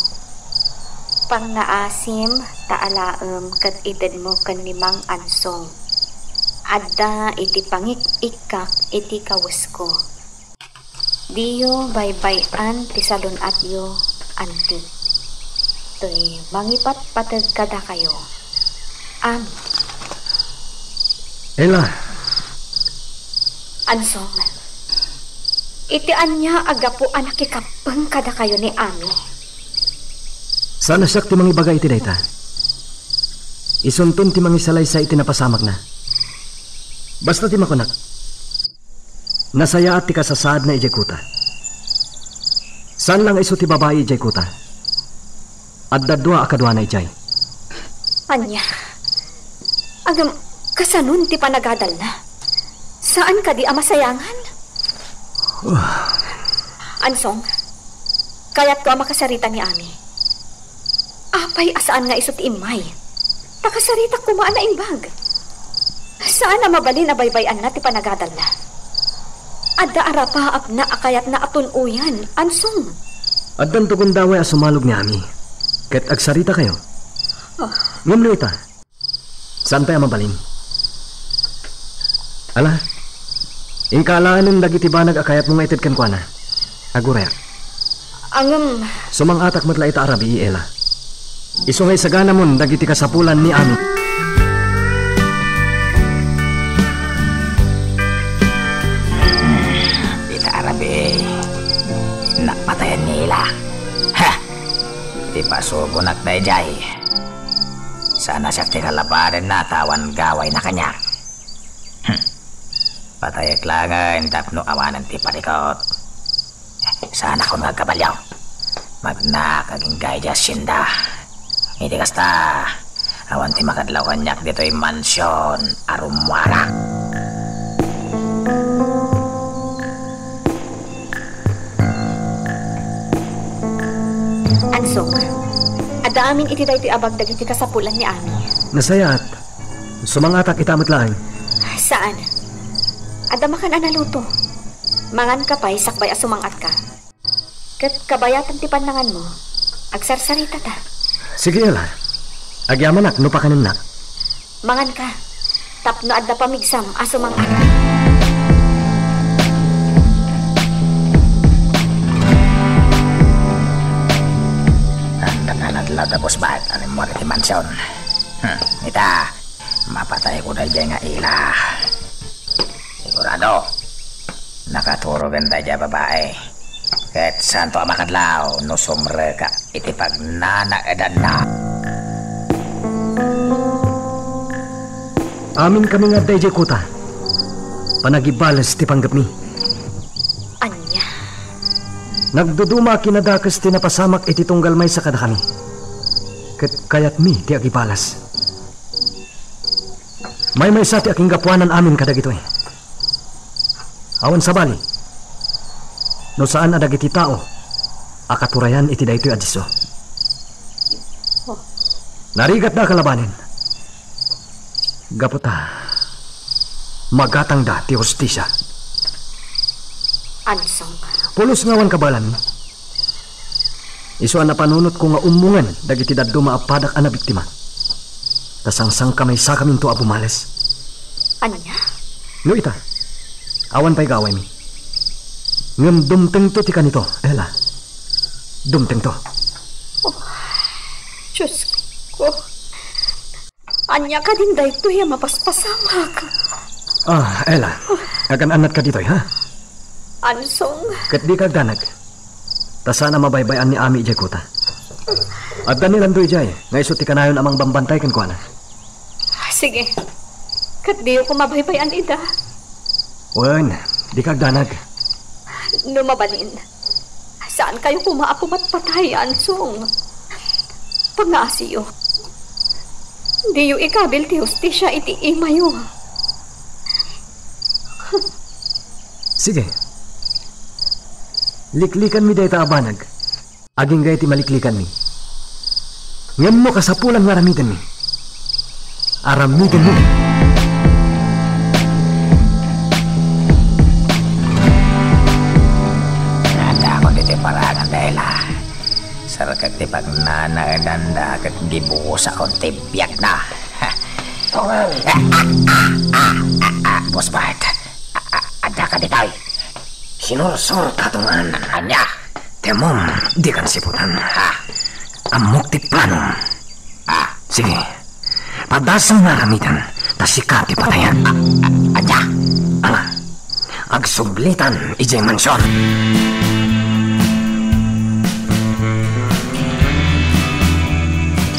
pangngaasim ta alaem ket itedmo ken ni Mang Ansong. Adda iti pangik-ikkak iti kawesko. Diyo baybay-an ti salun-atyo, Auntie. Toy mangipatpateg kadakayo. Ami. Ella. Ansong, iti ania a gapu a nakikappeng kadakayo ni Ami? Saan a siak ti mangibaga iti dayta. Isunton ti mangisalaysay iti napasamakna. Basta ti makunak, nasayaat ti kasasaadna idiay kuta. Saan la nga isu ti babai idiay kuta. Adda dua a kaduana idiay. Ania? Ngem, kasanon ti panagadalna? Saan kadi a masayangan? Ansong, kayatko a makasarita ni Ami. Apay a saan nga isu ti immay? Ta kasaritak koma a naimbag. Saan a mabalin a baybay-anna ti panagadalna. Adda a rapaapna a kayatna a tun-oyan, Ansong. Addanto gundaway a sumalog ni Ami. Ket agsaritakayo. Ah. Ngem no ita, saan pay a mabalin. Ala, inka alaanen dagiti banag a kayatmo nga ited kenkuana. Agurayak. Ngem. Sumang-atak met la ita a rabii, Ella. Isu nga isaganamon dagiti kasapulan ni Ami. Ita a rabii, napatayen ni Ella. Ha! Ti pasubonak daydiay. Saan a siak ti kalabadenna ta awan gawayna kaniak. Hmm. Patayek laengen tapno awanen ti parikut. Saanakon nga agkabalio. Magnaak agingga idiay hacienda. Iti kasta, awan ti makadlaw kaniak ditoy mansion a rummuarak. Ansong, adda amin iti daytoy a bag dagiti kasapulan ni Ami. Nasayaat. Sumang-atak ita met laeng. Saan? Adda makan a naluto. Manganka pay sakbay a sumang-atka. Ket kabayatan ti pannanganmo, agsarsaritata. Sige, Ella. Agyamanak no pakanennak. Manganka, tapno adda pamigsam a sumang-atka. Mo iti mansion. Hmm, ita, mapatayko daydiay nga ila. Sigurado, nakaturogen daydiay a babai. Ket saanto a makadlaw no sumrekak iti pagnanaedanna. Amin kami nga adda idiay kuta. Panagibales ti panggepmi. Ania? Nagduduma a kinadakes ti napasamak iti tunggal maysa kadakami. Ket kayatmi ti agibales. Maymaysa ti akinggapuanan amin kadagitoy. Awan sabali, no saan a dagiti tao a katurayan iti daytoy a disso. Oh. Narigatda a kalabanen. Gapu ta magatangda ti hustisia. Ansong. Pulos nga awan kabaelanmi. Isu a napanunotko nga ummongen dagiti dadduma a padak a nabiktima. Ta sangsangkamaysakaminto a bumales. Ania? No ita, awan pay gaawaymi. Ngem dumtengto ti kanito, Ella. Dumtengto. Oh, Diosko. Ania kadin daytoy a mapaspasamak? Ah, Ella. Agan-annatka ditoy, ha? Ansong. Ket dika agdanag. Ta saan a mabaybay-an ni Ami idiay kuta. Adda ni Lando idiay, nga isu ti kanayon a mangbambantay kenkuana. Sige. Ket diyo ko mabaybay-an ida. Wen, dika agdanag. No mabalin, saankayo koma a pumatpatay, Ansong. Pangaasiyo. Diyo ikabil ti hustisia iti imayo. Sige. Liklikanmi dayta a banag. Agingga iti maliklikanmi. Ngem no kasapulan nga aramidenmi, aramidenmi. Adakon iti parangan, Dela. Serrek ti pagnanaedanda ket gibusakon ti biagna. Tongan. Boss Bart, a-, a-, adda ka ditoy? Sinursorta, Tongan. Ania? Temom, dikan siputan. Ha? Ammok ti planom. Ah. Sige. Padasem nga aramidan, ta sika ti patayak. A-, a-, ania? Ala, agsublitan idiay mansion.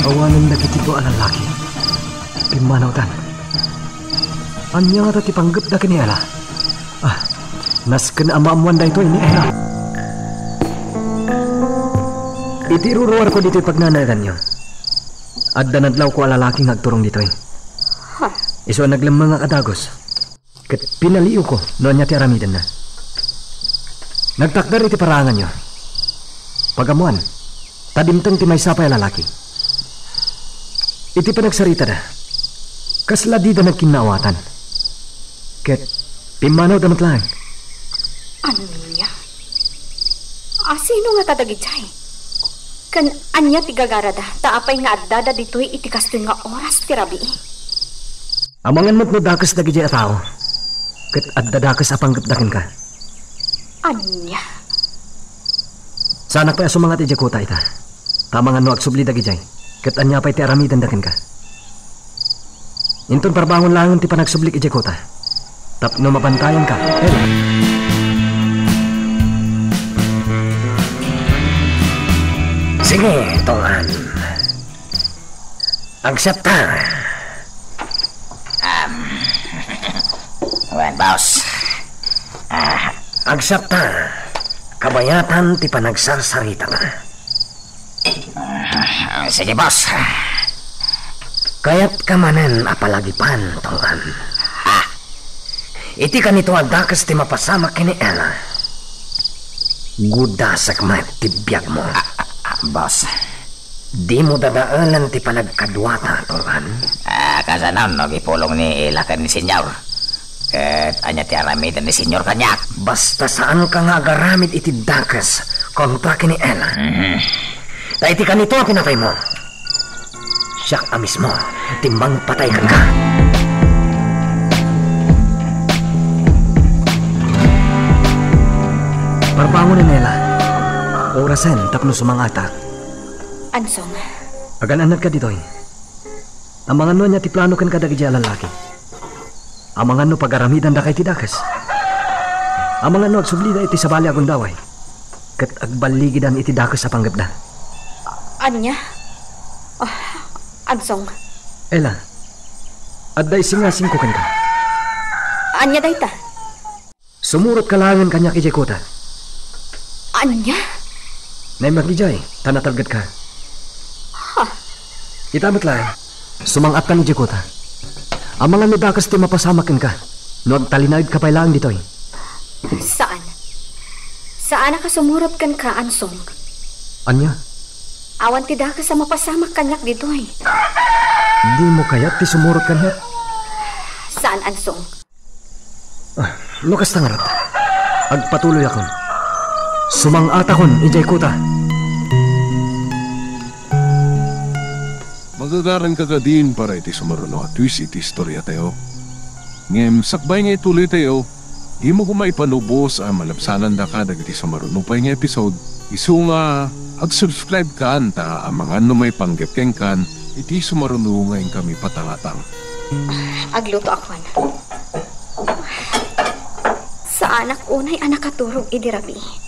Awanen dagiti dua a lalaki. Pimmanawtan. Ania ngata ti panggepda ken ni Ella? Ah, nasken a maammoan daytoy ni Ella. Iti iruruarko ditoy pagnanaedanyo, adda nadlawko a lalaki nga agturong ditoy. Ha? Isu a naglemmeng a kadagos. Ket pinaliiwko no ania ti aramidenna. Nagtakder iti paraanganyo. Pagammoan, ta dimteng ti maysa pay a lalaki. Iti panagsaritada, kasla dida nagkinnaawatan. Ket pimmanawda met laeng. Ania? A, sino ngata dagidiay? Ken ania ti gagarada, ta apay nga addada ditoy iti kastoy nga oras ti rabii? Amangan met no dakes dagidiay a tao, ket adda dakes a panggepda kenka. Ania? Saanak pay a sumangat idiay kuta ita. Ta amangan no agsubli dagidiay, ket ania pay ti aramidenda kenka. Inton parbangon laengen ti panagsublik idiay kuta, tapno mabantayanka, Ella. Sige, Tongan. Agsetta. Um, wen, boss. Ah, agsetta. Kabayatan ti panagsarsarita. Ah, sige, boss. Kayatka manen a palagipan, Tongan. Ha? Iti kanito a dakes ti mapasamak ken ni Ella, gudasek met ti biagmo. Ah, ah, ah, boss. Dimo dadaelen ti panagkaduata, Tongan. Ah, kasano no agipulong ni Ella ken ni Senyor? Ket ania ti aramiden ni Senyor kaniak? Basta saanka nga agaramid iti dakes kontra ken ni Ella. Mhm. Ta iti kanito a pinataymo, siak a mismo ti mangpatay kenka. Parbangonen, Ella. Orasen tapno sumangatak. Ansong, Agan-annadka ditoy. Amangan no ania ti plano ken kadagiti a lallaki. Amangan no pagaramidandaka iti dakes. Amangan no agsublida iti sabali a gundaway. Ket agballigidan iti dakes a panggepda. Ania? Ah, Ansong. Ella, adda isingasingko kenka. Ania dayta? Sumurotka laengen kaniak idiay kota. Ania? Naimbag idiay, ta natalgedka. Ha? Ita met laeng, sumang-atkan idiay kota. Amangan no dakes ti mapasamak kenka, no agtalinaedka pay laeng ditoy. Saan. Saanak a sumurot kenka, Ansong. Ania? Awan ti dakes a mapasamak kaniak ditoy. Dimo kayat ti sumurot kaniak? Saan, Ansong. Ah, no kasta ngarud, agpatuloyakon. Sumang-atakon idiay kota. Magagaranka kadin para iti sumaruno a twist iti istoriatayo. Ngem sakbay nga ituloytayo, dimo koma ipanubos a malabsanandaka dagiti sumaruno pay nga episode. Isu nga, ag-subscribe kan ta amangan no maipanggep kenkan iti sumaruno nga inkami patangatang. Aglutoakon. Saanak unay a nakaturog idi rabii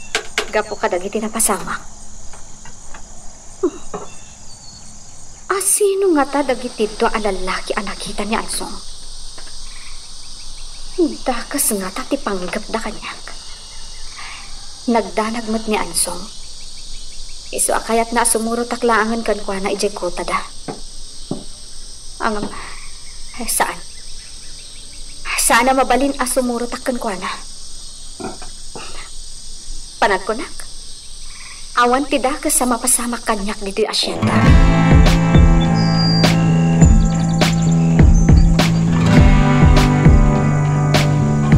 gapu kadagiti napasamak. A sino ngata dagiti dua a lallaki a nakita ni Ansong? Dakes ngata ti panggepda kaniak. Nagdanag met ni Ansong. Isu a kayatna a sumurotak laengen kenkuana idiay kotada. Ngem, eh, saan. Saan a mabalin a sumurotak kenkuana. Panagkunak, awan ti dakes a mapasamak kaniak ditoy asienda.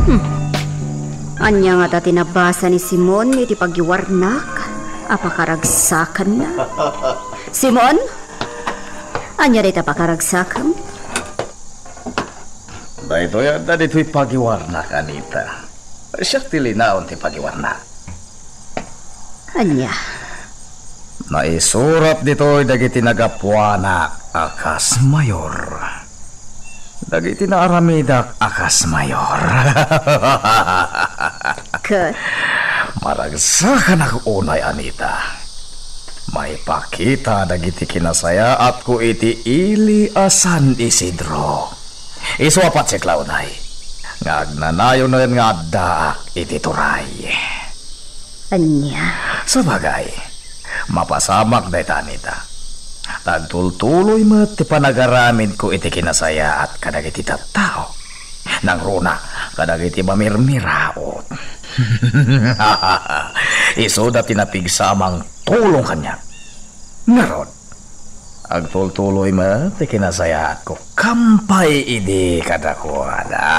Hmm. Ania ngata ti nabasa ni Simon iti pagiwarnak a pakaragsakanna? Simon? Ania dayta pakaragsakam? Daytoy adda ditoy pagiwarnak, Anita. Siak ti linaon ti pagiwarnak. Ania? Naisurat ditoy dagiti nagapuanak a kas mayor. Dagiti naaramidak a kas mayor. Ket? Maragsakanak unay, Anita. Maipakita dagiti kinasayaatko iti ili a San Isidro. Isu a patsik la unay nga agnanayon nga addaak iti turay. Ania? Sabagay, mapasamak dayta, Anita. Ta agtultuloy met ti panagaramidko iti kinasayaat kadagiti tattao. Nangruna kadagiti mamirmiraot. Isuda ti napigsa a mangtulong kaniak. Ngarud, agtultuloy met ti kinasayaatko kampay idi kadakuada.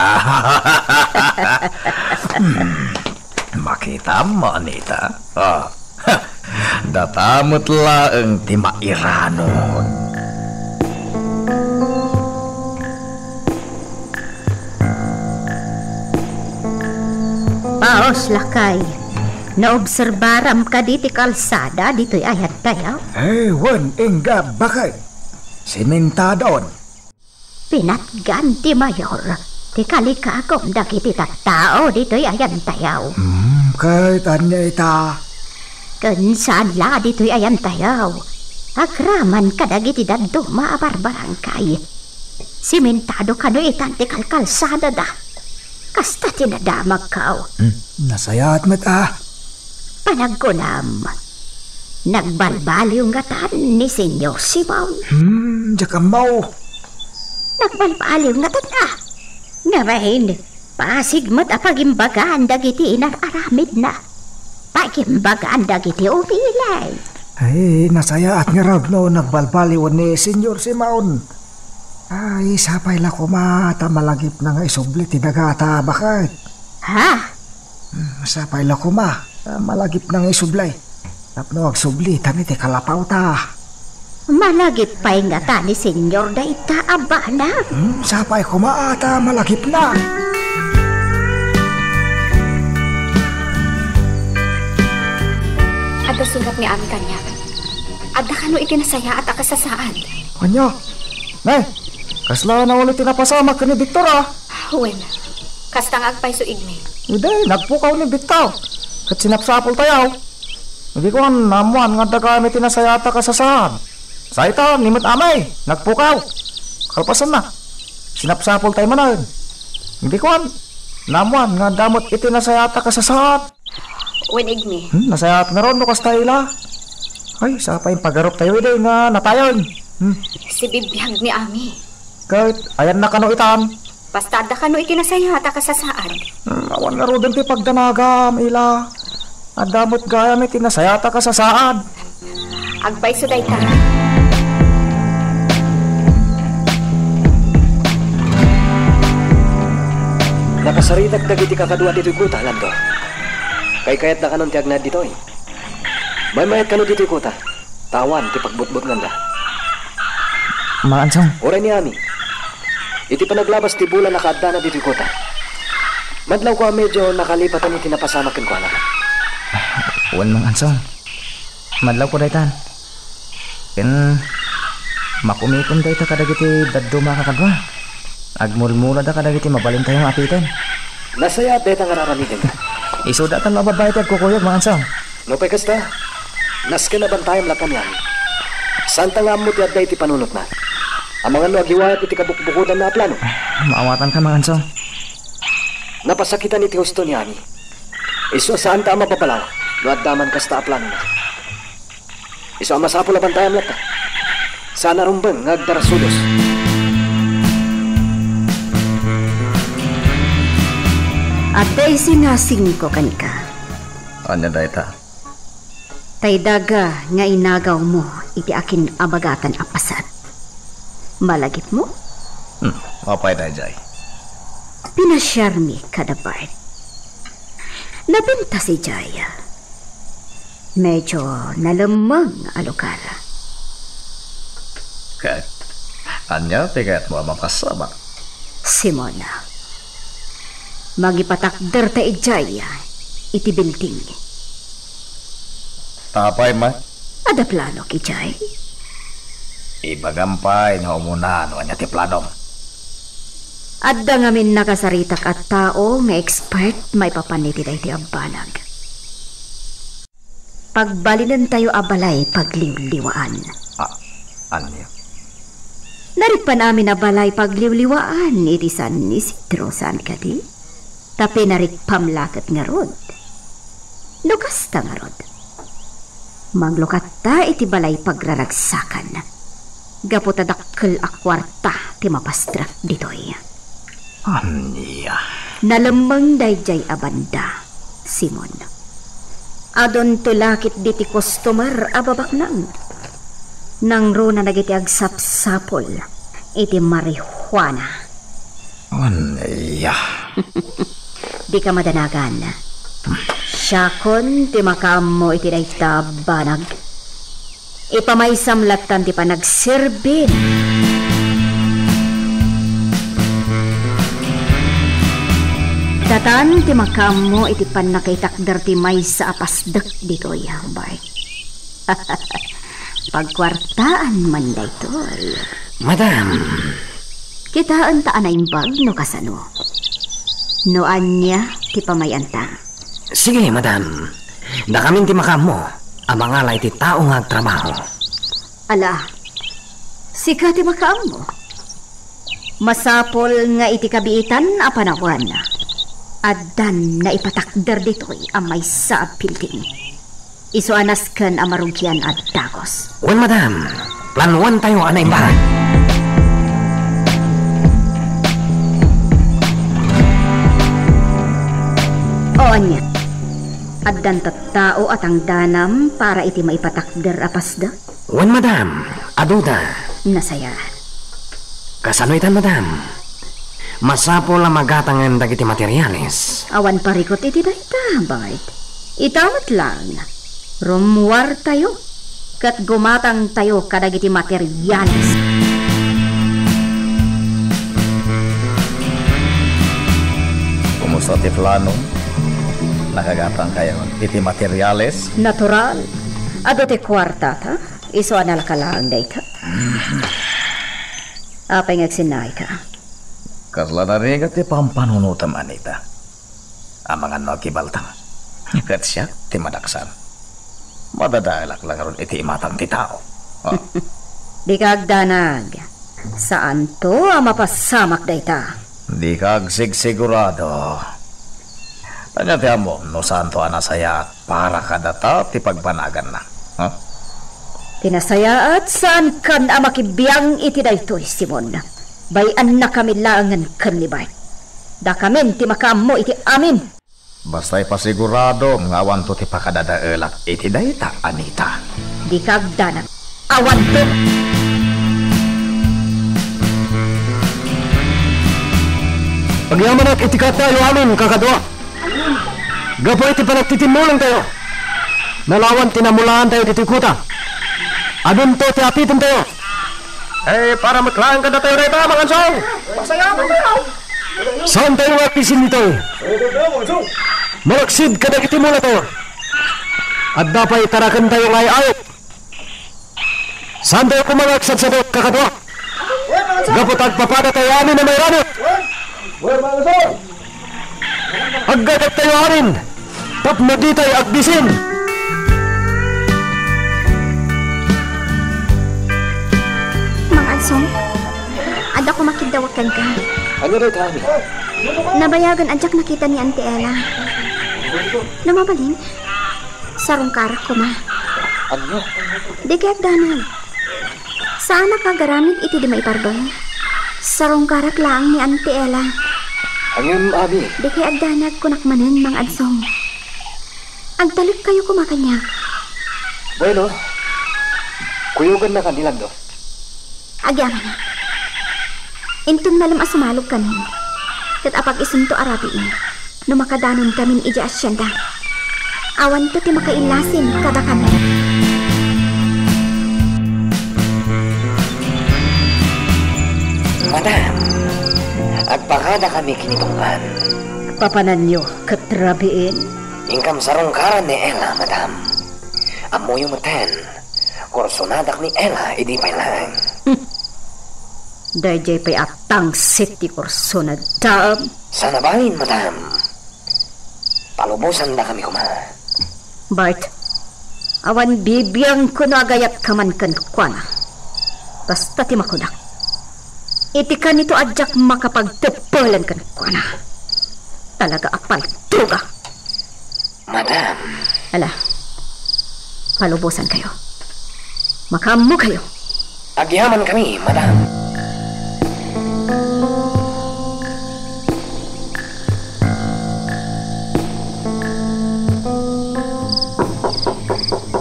Hmm. Makitam, Anita? Ah. Data met laeng ti mairanod. Paos, lakay. Naobserbaram kadi ti kalsada ditoy ayantayo? Eh, wen, ingga, baket. Simentadon. Pinatgan ti mayor ti kalikagum dagiti tattao ditoy ayantayo. Hmm, ket ania ita? Ken saan la ditoy ayantayo. Agraman kadagiti dadduma a barbarangay. Simentado kano itan ti kalkalsadada. Kasta ti nadamagko. Hmm, nasayaat met a. Panagkunam, nagbalbaliw ngatan ni Senyor Simon. Hmm, diak ammo. Nagbalbaliw ngatan a. Ngamin, pasig met a pagimbagan dagiti inar-aramidna. Pagimbagan dagiti ubilay. Ay, nasayaat ngarud no nagbalbaliw ni Senyor Simon. Ay, sapay la koma ta malagipna nga isubli ti dagata, baket. Ha? Hmm, sapay la koma ta malagipna nga isubli. Tapno agsubli ita iti kalapawta. Malagip pay ngata ni Senyor dayta a banag? Hmm, sapay koma a ta malagipna. Adda surat ni Ami kaniak. Adda kano iti nasayaat a kasasaad? Ania? Nay, kasla nauli ti napasamak ken ni Victor, a? Wen, kasta nga agpayso, Igme. Idi, nagpukaw ni Victor. Ket sinapsapultayo. Idi kuan, naammoan nga adda gayam iti nasayaat a kasasaad. Sa ita, ni met amay, nagpukaw. Kalpasanna, sinapsapultayo manen. Idi kuan, naammoan nga adda met iti nasayaat a kasasaad. Wen, Igme. Hmm, nasayaat ngarud no kasta, Ila. Ay, sapay pagaruptayo idi nga natayen. Hmm. Sibibiag ni Ami. Ket ayanna kano itan? Basta adda kano iti nasayaat a kasasaad. Hmm, awan ngaruden ti pagdanagam, Ila. Adda met gayam iti nasayaat a kasasaad. Agpayso dayta. Nakasaritak dagiti kakadua ditoy kota, Lando. Kaykayatda kanon ti agnaed ditoy. Maymayat kano ditoy kota. Tawan ti pagbutbutnganda. Mang Ansong. Uray ni Ami. Iti panaglabas ti bulan a kaaddana ditoy kota. Madlawko a medyo nakalipatan iti napasamak kenkuana. Wen, Mang Ansong. Madlawko daytan. Ken makumikom dayta kadagiti dadduma a kakadua. Agmulmulada kadagiti mabalintayo nga apiten. Nasayaat dayta nga ar-aramidenda. Isuda ta no a babbai ti agkukuyog, Mang Ansong. Nupay kasta, nasken a bantayem latta ni Ami. Saanta nga ammo ti adda iti panunotna. Amangan no agiwayat iti kabukbukodanna a plano. Maawatanka, Mang Ansong. Napasakitan iti husto ni Ami. Isu a saanta a mababalaw no adda man kasta a planona. Isu a masapul a bantayam latta. Saan a rumbeng nga agdarasudos. Adda isinasingko kenka. Ania dayta? Tay daga nga inagawmo iti akin-abagatan a paset. Malagipmo? Hmm, apay daydiay? Pinasiarmi kada Bart. Napintas idiay. Medyo nalemmeng a lugar. Ket ania ti kayatmo a mapasamak? Simon, mangipatakderta idiay iti building. Apay met? Adda planok idiay? Ibagam pay nga umuna no ania ti planom. Adda ngamin nakasaritak a tao nga expert maipapan iti daytoy a banag. Pagbalinentayo a balay pagliwliwaan. A-, ania? Narikpan amin a balay pagliwliwaan iti San Isidro, saan kadi? Ta pinarikpam la ket ngarud. No kasta ngarud, manglukatta iti balay pagraragsakan, gapu ta dakkel a kuarta ti mapastrek ditoy. Ania? Nalemmeng daydiay a banda, Simon. Adunto la ketdi ti customer a babaknang. Nangruna dagiti agsapsapul iti marijuana. Ania? Dika madanagan. Siakon ti makaammo iti dayta a banag. Ipamaysam lattan ti panagserbim. Datan ti makaammo iti pannakaitakder ti maysa a pasdek ditoy, Bart. Pagkuartaan man daytoy. Madam. Kitaenta a naimbag no kasano. No ania ti pamay-anta. Sige, madam. Dakamin ti makaammo a mangala iti tao nga agtrabaho. Ala, sika ti makaammo. Masapul nga iti kabiitan a panawen, addan naipatakder ditoy a maysa a building. Isu a nasken a marugian a dagus. Wen, madam, planuentayo a naimbag. O, ania? Addan tattao a tangdanam para iti maipatakder a pasdek? Wen, madam, aduda. Nasayaat. Kasano itan, madam? Masapul a magatangen dagiti materiales. Awan parikut iti dayta, Bart. Ita met laeng, rummuartayo ket gumatangtayo kadagiti materiales. Kumusta ti plano? Nakagatangkayon iti materiales? Natural. Adu ti kuartata. Isu a nalaka laeng dayta. Apay nga agsinnayka? Kasla narigat ti pampanunotem, Anita. Amangan no agibalta. Ket siak ti madaksan. Madadaelak la ngarud iti imatang ti tao. Oh. Dika agdanag. Saanto a mapasamak dayta. Dika agsigsigurado. Ania ti ammom no saanto a nasayaat para kadata ti pagbanaganna? Ha? Ti nasayaat, saankan a makibiang iti daytoy, Simon. Bay-annakami laengen ken ni Bart. Dakamin ti makaammo iti amin. Basta ipasiguradom nga awanto ti pakadadaelak iti dayta, Anita. Dika agdanag. Awanto! Agyamanak iti katayo amin, kakadua. Gapu iti panagtitimmulongtayo, nalawan ti namulaantayo ditoy kuta. Adunto ti apitentayo. Eh, para met laeng kadatayo dayta, Mangansong. Saantayo nga agbisin ditoy. Malaksid kadagiti mulatayo. Adda pay tarakentayo nga ay-ayat. Saantayo koma nga agsadsadot, kakadua. Gapu ta agpapadatayo amin a mairanut. Aggadatayo amin tapno ditay agbisin. Mangansong, adda koma kiddawek kenka. Ania dayta, Ami? Nabayagen a diak nakita ni Auntie Ella. No mabalin, sarungkarak koma. Ania? Dika agdanag. Saanak nga agaramid iti di maipardon. Sarungkarak laeng ni Auntie Ella. Ngem, Ami. Dika agdanag, kunak manen, Mangansong. Agtalekkayo koma kaniak. Bueno, kuyogennaka ni Lando. Agyamanak. Inton malem a sumalogkamin, ket apag-isunto a rabiin no makadanonkamin idiay asienda. Awanto ti makaillasin kadakami. Madam, agpakadakami ken ni Tunggal. Papananyo ket rabiin? Inkam sarungkaran ni Ella, madam. Ammoyo metten, kursonadak ni Ella idi pay laeng. Hmm. Daydiay pay a tangsit ti kursonadaem. Saan a balin, madam. Palubosandakami koma. Bart, awan bibiangko no agayatkaman kenkuana. Basta ti makunak, iti kanito a diak makapagteppelen kenkuana. Talaga a paltogak. Madam. Ala, palubosankayo. Makaammokayo. Agyamankami, madam.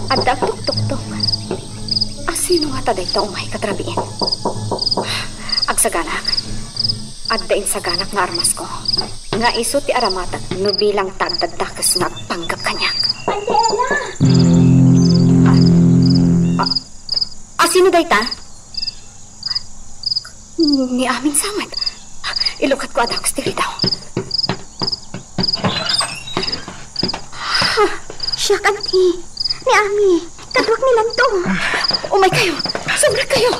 Adda agtuktuktok. Asino ngata dayta umay ket rabiin? Agsaganak. Adda insaganak nga armasko, nga isu ti aramatek no bilang ta agdaddakes nga agpanggep kaniak. Auntie Ella! Ah, ah, asino dayta? Ni Amin sa met. Ilukatko a dagus ti ridaw. Siak, Auntie. Ni Ami. Kaduak ni Lando. Umaykayo. Sumrekkayo.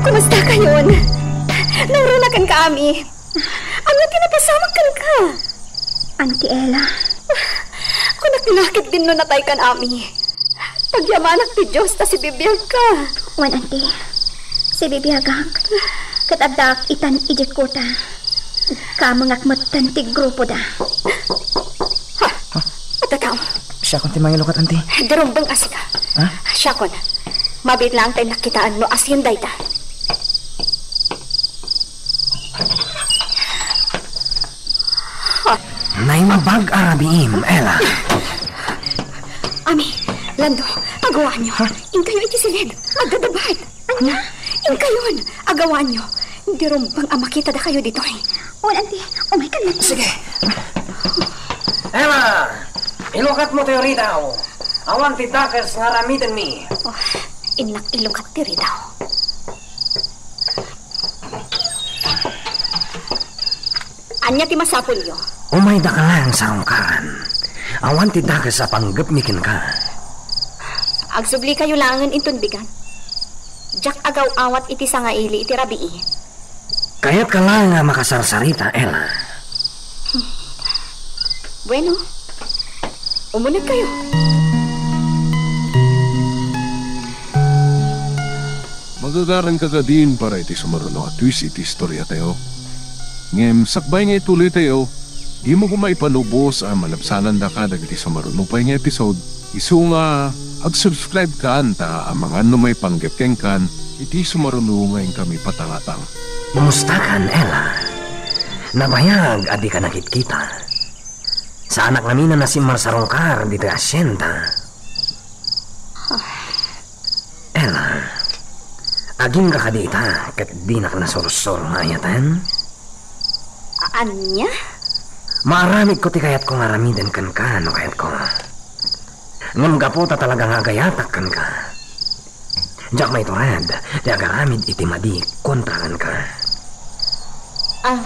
Kumustakayon? Naurona kenka, Ami. Ania ti napasamak kenka? Auntie Ella. Kunak la ketdin no nataykan, Ami. Pagyamanak ti Dios ta sibibiagka. Wen, Auntie, sibibiagak. Ket addaak itan idiay kuta. Kamengak metten ti grupoda. Ha? Adda tao. Siakon ti mangilukat, Auntie. Dirumbeng a sika. Ha? Siakon. Mabiit laeng ta innak kitaen no asino dayta. Naimbag a rabiim, Ella. Ami, Lando, agawaanyo. Ha? Inkayo iti siled. Agdadabat. Ania? Inkayon, agawaanyo. Dirumbeng a makitada kayo ditoy. Wen, Auntie, umaykan, Auntie. Sige. Ella, ilukatmo ti ridaw. Awan ti dakes nga aramidenmi. Oh, innak ilukat ti ridaw. Ania ti masapulyo? Umaydaka laeng sarungkaran. Awan ti dakes a panggepmi kenka. Agsublikayo laengen inton bigat. Diak agaw-awat iti sangaili iti rabii. Kayatka laeng a makasarsarita, Ella. Bueno, umunegkayo. Magagaranka kadin para iti sumaruno a twist iti istoriatayo. Ngem sakbay nga ituloytayo, dimo koma ipanubos a malabsanandaka dagiti sumaruno pay nga episode, isu nga ag-subscribe kan ta amangan no maipanggep kenkan iti sumaruno nga inkami patangatang. Kumustakan, Ella? Nabayag a dika nakitkita. Saanak ngamin a nasimmarsarungkar ditoy hacienda. Ella, agingga kadi ita ket dinak nasursuro nga ayaten? A-, ania? Maaramidko ti kayatko nga aramiden kenka no kayatko. Ngem gapu ta talaga nga agayatak kenka, diak maitured ti agaramid iti madi kontra kenka. Ah,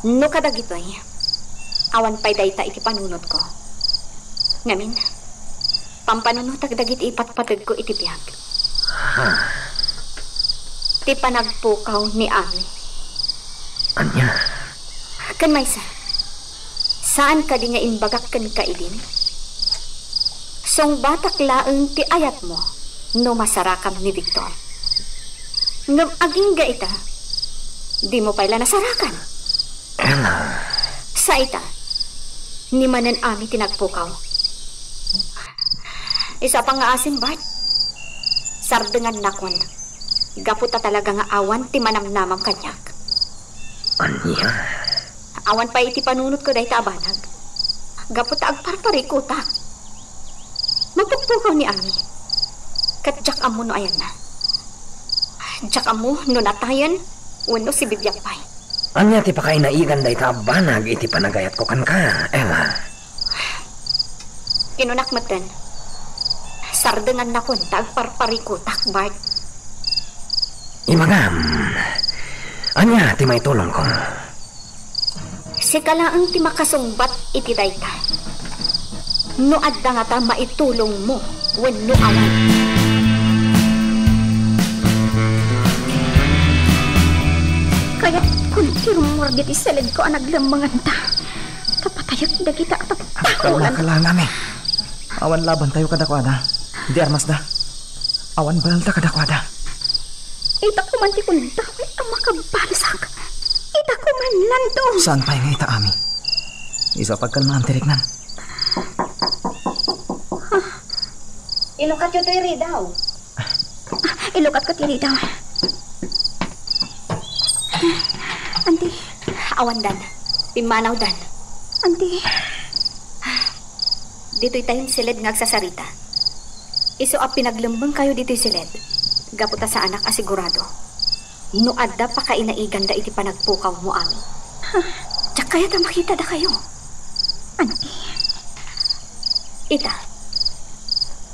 no kadagitoy, awan pay dayta iti panunotko. Ngamin, pampanunotak dagiti ipatpategko iti biag. Ha? Ti panagpukaw ni Ami. Ania? Ken maysa, saan kadi nga imbagak kenka idin? Sungbatak laeng ti ayatmo no masarakam ni Victor. Ngem agingga ita, dimo pay la nasarakan. Ella. Sa ita, ni manen Ami ti nagpukaw. Isu a pangngaasim, Bart. Sardengannakon. Gapu ta talaga nga awan ti manamnamam kaniak. Ania? Awan pay iti panunotko dayta a banag. Gapu ta agparparikutak. Mapukpukaw ni Ami. Ket diak ammo no ayanna. Diak ammo no natayen wenno sibibiag pay. Ania ti pakainaigan dayta a banag iti panagayatko kenka, Ella? Kinunak metten, sardengannakon ta agparparikutak, Bart. Ibagam, ania ti maitulongko? Sika laeng ti makasungbat iti dayta. No adda ngata maitulongmo wenno awan. Kayatkon ti rummuar ditoy siledko a naglemmenganta. Ta patayek dagita a tattao. Kalmaka laeng, Ami. Awan labantayo kadakuada. Di armasda. Awan baelda kadakuada. Ita koman ti kundaway a makabalesak. Ita koman lanto. Saan pay nga ita, Ami? Isu a pagkalmaan ti riknam. Ilukatyo toy ridaw. Ilukatko ti ridaw. Anti. Awandan. Pimmanawdan. Anti. Ditoy tayon siled nga agsasarita. Isu a pinaglemmengkayo ditoy siled, gapu ta saanak a sigurado no adda pakainaiganda iti panagpukawmo, Ami. Diak kayat a makitadakayo. Anti. Ita,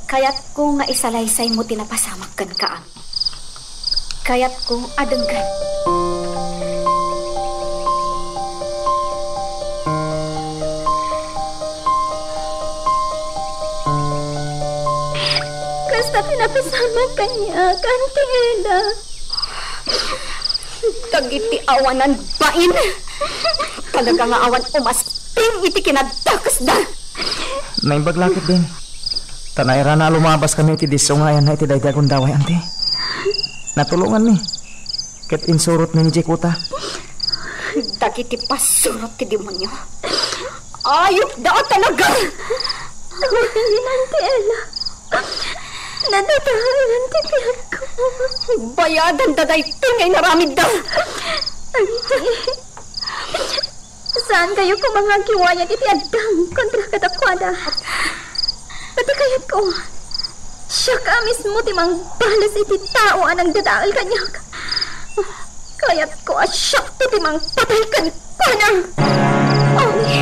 kayatko nga isalaysaymo ti napasamak kenka, Ami. Kayatko a denggen. Kasta ti napasamak kaniak, Auntie Ella. Dagiti awanan bain. Talaga nga awan umasting iti kinadakesda. Naimbag la ketdin. Ta nairana a lumabaskami iti disso nga ayanna iti daydi a gundaway, Auntie. Natulonganmi. Ket insurotmi ni Jekuta. Dagiti pasurot ti demonio. Ayupda a talaga! Awatenyo, Auntie Ella. Nadadaelan ti biagko. Bayadanda daytoy nga inaramidda. Auntie. Saankayo koma nga agkiwayat iti addam kontra kadakuada. Iti kayatko, siak a mismo ti mangbales iti tao a nangdadael kaniak. Kayatko a siak ti mangpatay kenkuana. Awi,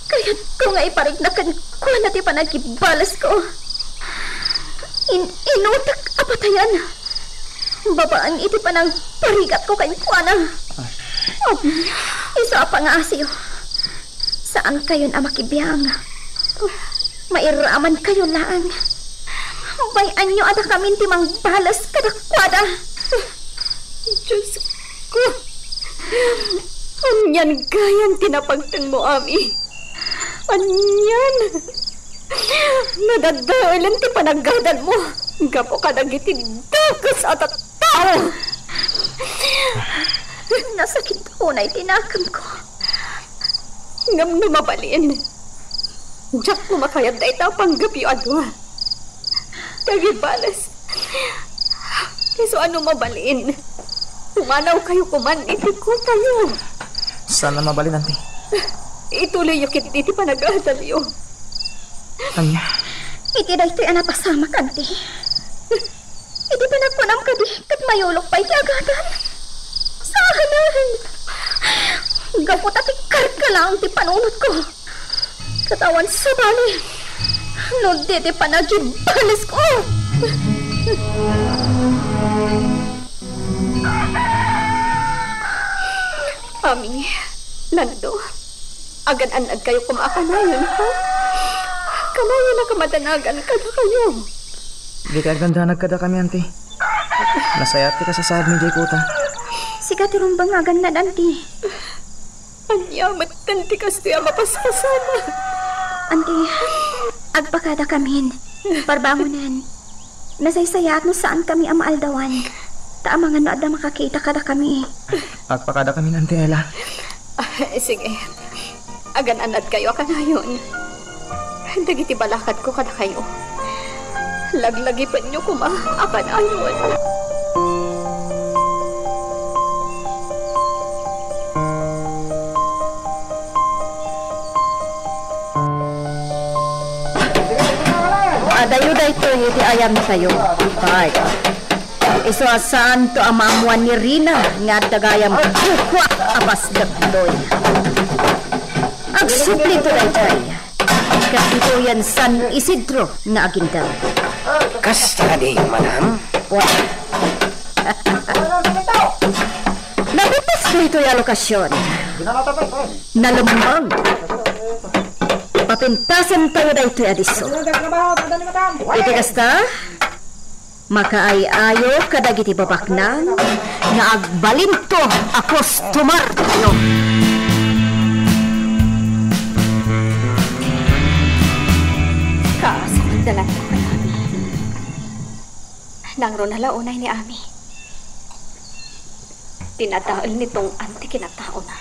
kayatko nga iparikna kenkuana ti panagibalesko. In-inutek a patayen. Babaen iti panangparigatko kenkuana. Amin. Isu a pangaasiyo, saankayon a makibiang. Mairamankayo laeng. Bay-anyo a dakamin ti mangbales kadakuada. Diosko, anian gayam ti napagtenmo, Ami? Anian? Nadadaelen ti panagadalmo gapu kadagiti dakes a tattao. Nasakit unay ti nakemko. Ngem no mabalin, diak makayat dayta a panggepyo a dua. Dagiti bales, isu a no mabalin, pumanawkayo koman iti kopayo. Saan a mabalin, Anti. Ituloyyo ketdi ti panagadalyo. Ania? Iti daytoy a napasamak, Anti. Iti panagkunam kadi ket mayulok pay ti agadam. Saanen. Gapu ta ti karka laeng ti panunotko. Ket awan sabali no di ti panagibalesko. Ami, Lando, agan-annadkayo koma a kanayon, ha? Kanayon a kamadanagan kadakayo. Dika agdandanag kadakami, Anti. Nasayaat ti kasasaadmi idiay kuta. Sika ti rumbeng nga agannad, Anti. Ania metten ti kastoy a mapaspasama? Anti, agpakadakamin. Parbangonen. Nasaysayaat no saankami a maaldawan. Ta amangan no adda makakita kadakami. Agpakadakamin, Anti Ella. Ah, sige. Agan-annadkayo a kanayon. Dagiti balakadko kadakayo, laglagipenyo koma a kanayon. Adayo daytoy iti ayantayo, Bart. Isu a saanto a maammoan ni Rina nga adda gayam kukua a pasdek toy. Agsublito daytoy. Ket ditoyen San Isidro nga agindem. Kasta kadi, madam? Wen. Napitas daytoy a lokasyon. Nalemmang. Papintasentayo daytoy a disso. Iti kasta, makaay-ayo kadagiti babaknang nga agbalinto a kustomartayo. Kaasi, dalan ko kadami. Nangruna la unay ni Ami. Dinadael ni Tong-an ti kinataona.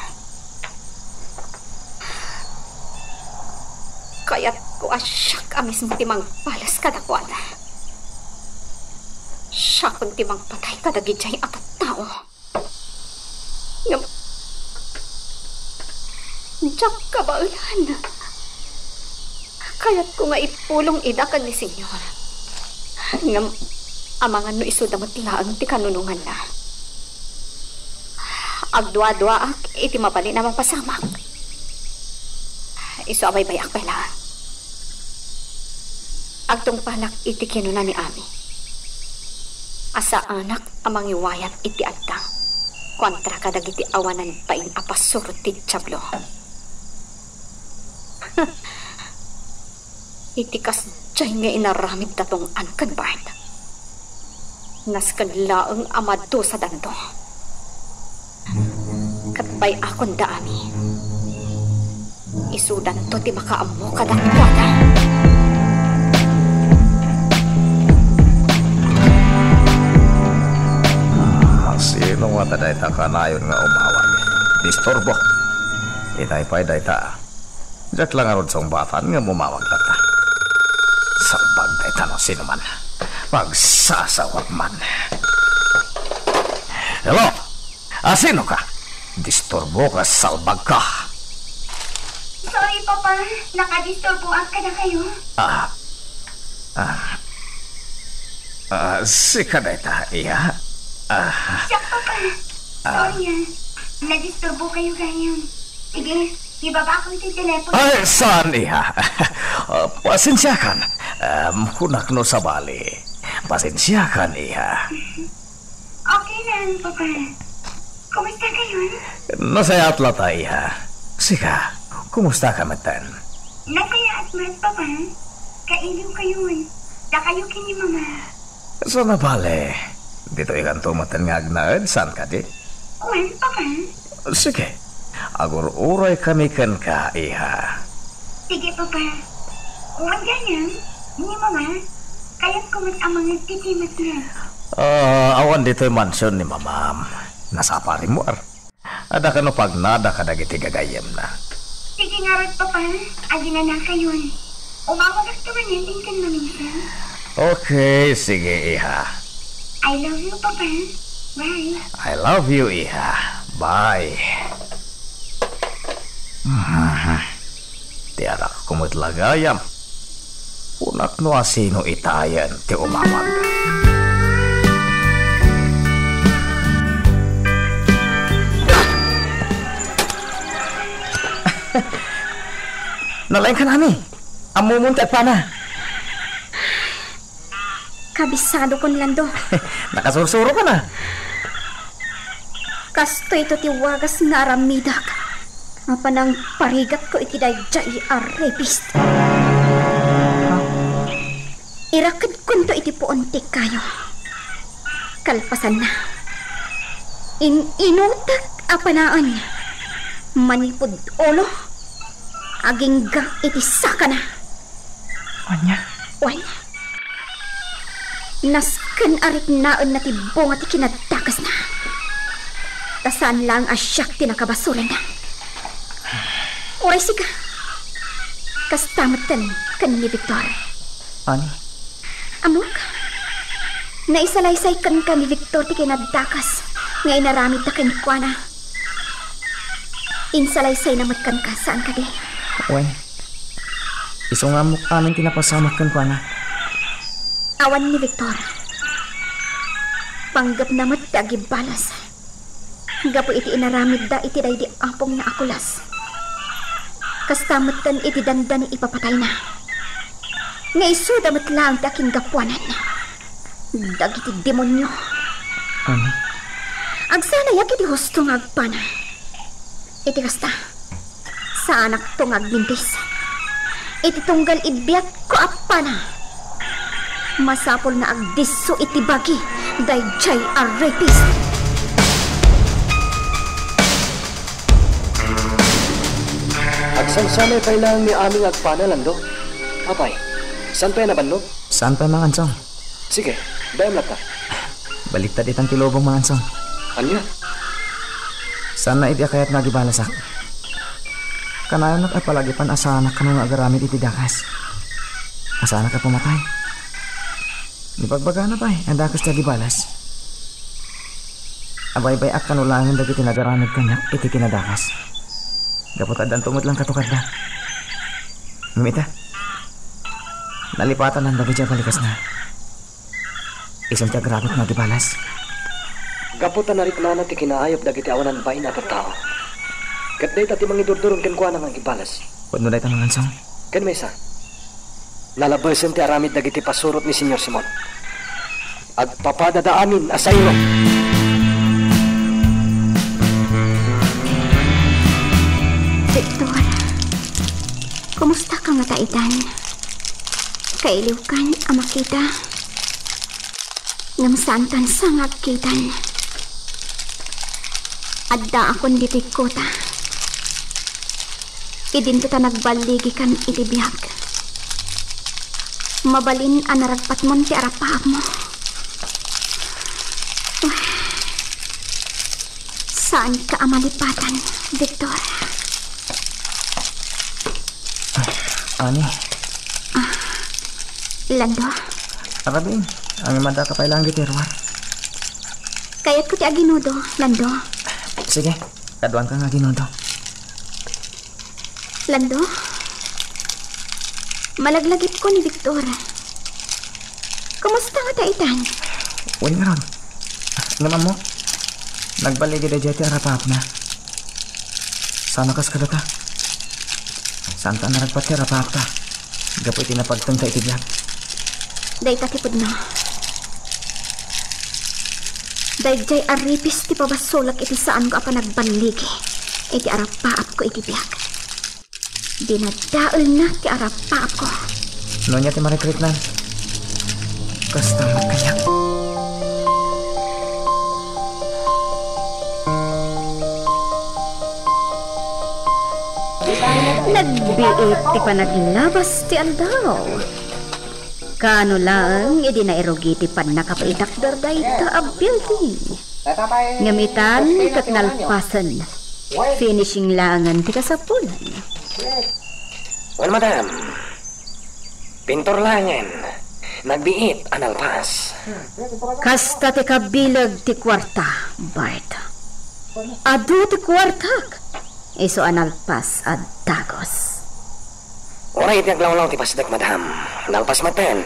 Kayatko a siak a mismo ti mangbales kadakuada. Siakon ti mangpatay kadagidiay a tattao. Ngem, diak kabaelan. Kayatko nga ipulong ida ken ni Señor. Ngem, amangan no isuda met laeng ti kanunonganna. Agduaduaak iti mabalin a mapasamak. Isu a baybay-ak pay laeng. Agtungpalak iti kinuna ni Ami a saanak a mangiwayat iti adda kontra kadagiti awanan bain a pasurot ti Diablo. Iti kasdiay nga inaramid da Tong-an ken Bart, nasken laeng a madusadanto. Ket bay-akon da Ami. Isudanto ti makaammo kadakuada. Ah, sino ngata dayta kanayon nga umawag? Disturbo. Itay pay dayta. Diak la ngarud sungbatan nga umawag dayta. Salbag dayta no sino man. Magsasawag man. Hello? Ah, sino ka? Disturbo ka, salbag ka. Sorry, Papa. Nakadisturboak kadakayo. Ah. Ah. Ah, sika dayta, iya? Ah. Siak, Papa. Ah. Sorry, ah. Nadisturbo kayo gayam. Sige, ibaba ko iti telepono. Ay, saan, iha? Ah, pasensiakan. Em, kunak no sabali. Pasensiakan, iha. Okay lang, Papa. Kumusta kayon? Nasayaat latta, iha. Sika, kumusta ka metten? Nasayaat met, Papa. Kailiw kayon. Dakayo ken ni Mama. Saan a bale, ditoy kanto metten nga agnaed, saan kadi? Wen, Papa. Sige, agur-uray kami kenka, iha. Sige, Papa. Wen gayam, ni Mama, kayatko met a mangted ti timetna. Ah, awan ditoy mansion ni Mamam. Nasapa rimmuar. Adda kano pagnada kadagiti gagayyemna. Sige ngarud, Papa. Aginanakayon. Umawagakto manen inton maminsan. Okay, sige, iha. I love you, Papa. Bye. I love you, iha. Bye. Mhm. Ti anak ko met la gayam. Kunak no asino itayen ti umawag. Nalaingkan, Ani. Ammomon ti agpana. Kabisadokon, Lando. Nakasursuro ka na. Kastoyto ti wagas nga aramidek a panangparigatko iti daydiay a rapist. Irakedkonto iti puon ti kayo. Kalpasanna, in-inutek a panaen manipud ulo agingga iti sakana. Ania? Wen, nasken a riknaenna ti bunga ti kinadakesna. Ta saan laeng a siak ti nakabasolenna. Uray sika, kasta metten ken ni Victor. Ani? Ammok, naisalaysay kenka ni Victor ti kinadakes nga inaramidda kenkuana. Insalaysayna met kenka, saan kadi? Wen, isu nga ammok amin ti napasamak kenkuana. Awan ni Victor. Panggepna met ti agibalas gapu iti inaramidda iti daydi apongna a kulas. Kasta metten iti dandani ipapatayna. Nga isuda met laeng ti akinggapuanan. Dagiti demonio. Amen. Agsanayak iti husto nga agpana. Iti kasta, saanakto nga agmintis. Iti tunggal ibiagko a pana, masapul nga agdisso iti bagi daydiay a rapist. Agsansanay pay laeng ni Ami nga agpana, Lando. Apay, saan pay a nabannog? Saan pay, Mang Ansong? Sige, dayam latta. Baliktad itan ti lubong, Mang Ansong. Ania? Saanna idi a kayat nga agibalasak. Kanayon met a palagipan a saanak kano nga agaramid iti dakes. A saanak a pumatay. Ibagbagana pay a dakes ti agibalas. Abaybay-ak kano laengen dagiti nagaramid kaniak iti kinadakes. Gapu ta addanto met laeng katukadda. Ngem ita, nalipatan laeng dagiti abalikesna. Isun ti agragot nga agibalas. Gapu ta nariknana ti kinaayup dagiti awanan bain a tattao. Ket dayta ti mangidurduron kenkuana nga agibalas. Wenno dayta, Mang Ansong? Ken maysa, nalabesen ti aramid dagiti pasurot ni Señor Simon. Agpapadada amin a sayro. Victor, kumusta ka ngata itan? Kailiwkan a makita. Ngem saantan sa nga agkitan. Addaakon ditoy kota. Idinto ta nagballigikan iti biag. Mabalin a naragpatmon ti arapaapmo. Saanka a malipatan, Victor. Ani? Ah, Lando? Arabin, ang madaka pay lang iti ruar. Kayatko ti aginudo, Lando. Sige, kaduan ka nga aginudo. Lando? Malaglagipko ni Victor. Kumusta ngata itan? Wen ngarud. Ngem ammo, nagbaligi daydiay ti arapaapna. Saan a kas kadata? Saanta a naragpat ti arapaapta gapu iti napagtengta iti biag? Dayta ti pudno. Daydiay a ripis ti pabasolek iti saanko a panagballigi iti arapaapko iti biag. Dinadaelna ti arapaapko. Nunia ti maritritnan, kasta met kaniak. Nagbiit ti panaglabas ti aldaw. Kaano laeng idi nairugi ti pannakapaitakder dayta a building. Ngem itan ket nalpasen. Finishing laengen ti kasapulan. Wen, madam. Pintor laengen. Nagbiit a nalpas. Kasta ti kabileg ti kuarta, Bart. Adu ti kuartak. Isu a nalpas a dagus. Uray iti aglawlaw ti pasdek, madam. Nalpas metten.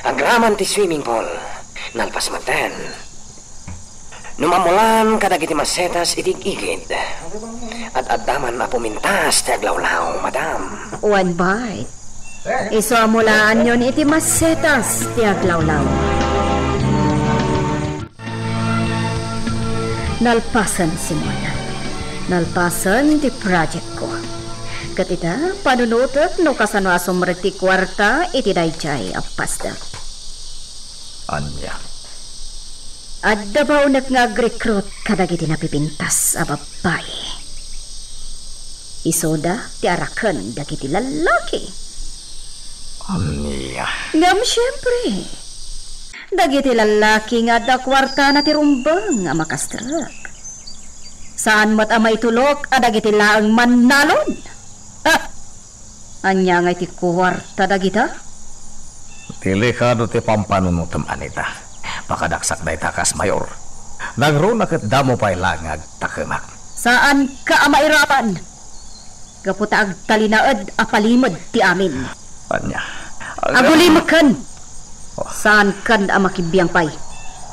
Agraman ti swimming pool. Nalpas metten. No mamulan kadagiti masetas iti igid, ad-adda man a pumintas ti aglawlaw, madam. Wen, Bart. Isu a mulaanyon iti masetas ti aglawlaw. Nalpasen, Simon. Nalpasen ti projectko. Ket ita, panunotek no kasano a sumrek ti kuarta iti daydiay a pasdek. Ania? Adda baonek nga agrekrut kadagiti napipintas a babbai. Isuda ti araken dagiti lallaki. Ania? Ngem siempre, dagiti lallaki nga adda kuartana ti rumbeng a makastrek. Saan met a maitulok a dagiti laeng mannalon. Ah! Ania ngay ti kuarta dagita? Delikado ti pampanunotem, Anita. Pakadaksak dayta kas mayor. Nangruna ket damo pay laeng nga agtakemak. Saanka a mairaman. Gapu ta agtalinaed a palimed ti amin. Ania? Agulimekken. Oh. Saankan a makibiang pay.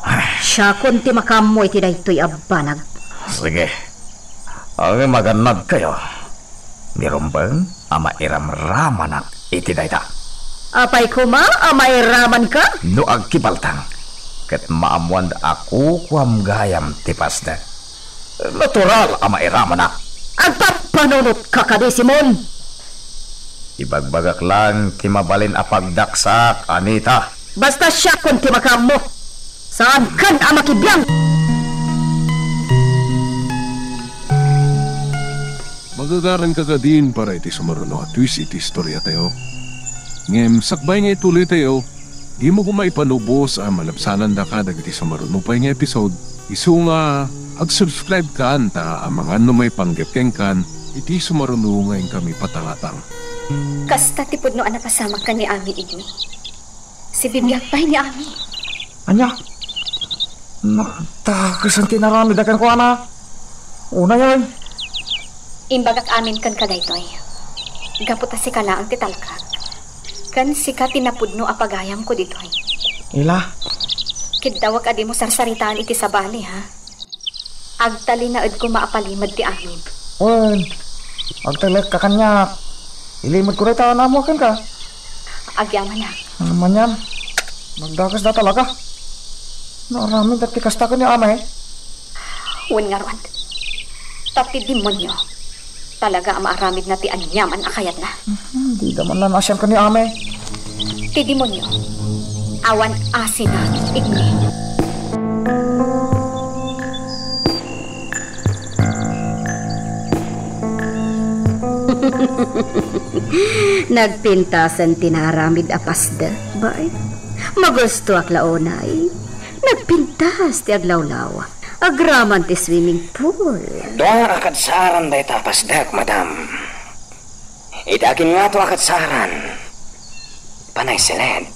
Ay. Siakon ti makaammo iti daytoy a banag. Sige. Ngem agannadkayo. Ni rumbeng a mairamramanak iti dayta. Apay koma a mairamanka? No agkibaltang, ket maammoanda a kukuam gayam ti pasdek. Natural a mairamanak. Agpampanunotka kadi, Simon? Ibagbagak laeng ti mabalin a pagdaksak, Anita. Basta siakon ti makaammo. Saankan a makibiang. Magagaranka kadin para iti sumaruno a twist iti istoriatayo. Ngem sakbay nga ituloytayo, dimo koma ipanubos a malabsanandaka dagiti sumaruno pay nga episode. Isu nga, ag-subscribe kan ta amangan no maipanggep kenkan iti sumaruno nga inkami patangatang. Kasta ti pudno a napasamak ken ni Ami Igni. Sibibiag pay ni Ami. Ania? Nagdakesan ti inaramidda kenkuana. Unayen. Imbagak amin kenka daytoy. Gapu ta sika laeng ti talkak. Ken sika ti napudno a pagayamko ditoy. Ila? Kiddawek a dimo sarsaritaan iti sabali, ha? Agtalinaed koma a palimed ti amin. Wen, agtalekka kaniak. Ilimedko dayta a naammoak kenka. Agyamanak. Ngem anian, nagdakesda talaga. Naaramidda ti kasta ken ni Ami. Wen ngarud, ta ti demonio. Talaga a maaramidna ti aniaman a kayatna. Mhm, dida man la naasian ken ni Ami. Ti demonio, awan asina, Igni. Nagpintasen ti naaramid a pasdek, bay. Magustoak la unay. Nagpintas ti aglawlaw. Agraman ti swimming pool. Dua a kadsaaran dayta a pasdek, madam. Iti akin ngato a kadsaaran, panay seled.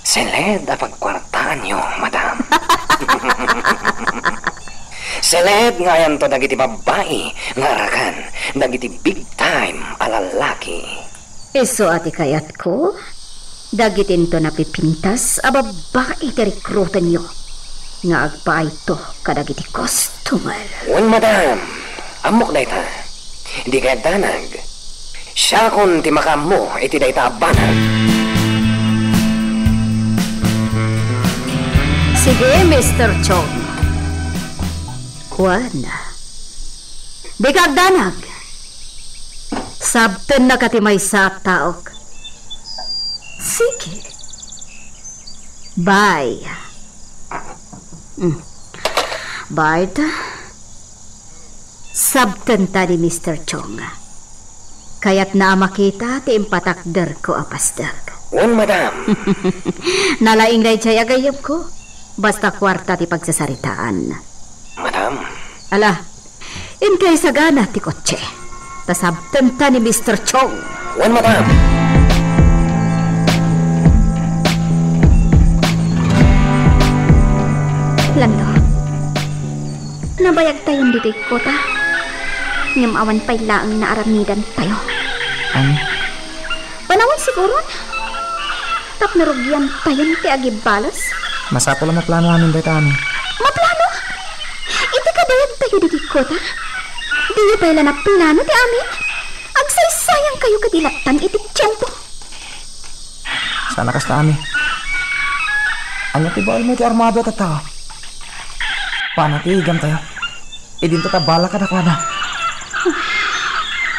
Seled a pagkuartaanyo, madam. Seled nga ayanto dagiti babbai nga arakan dagiti big time a lallaki. Isu a ti kayatko, dagitinto napipintas a babbai ti rekrutenyo nga agpaayto kadagiti customer. Wen, madam, ammok dayta. Dikay agdanag. Siakon ti makaammo iti dayta a banag. Sige, Mister Chong. Kuan. Dika agdanag. Sabtennaka ti maysa a taok. Sige. Bye. Mm. Bye ta. Sabtenta ni Mister Chong. Kayatna a makita ti impatakderko a pasdek. Wen, madam. Nalaing daydiay a gayyemko. Basta kuarta ti pagsasaritaan. Madam. Ala, inkay sagana ti kotse. Ta sabtenta ni Mister Chong. Wen, madam. Lando, nabayagtayon ditoy kota. Ngem awan pay laeng naaramidantayo. Ano? Panawen siguron. Tapno rugiantayon ti agibales. Masapul a maplano amin dayta amin. Maplano? Iti kabayagtayo ditoy kota, diyo pay la naplano ti amin? Agsaysayangkayo kadi lattan iti tiempo. Saan a kasta, ami. Ania ti baelmo iti armado a tattao? Panatigamtayo. Idinto ta bala kadakuada.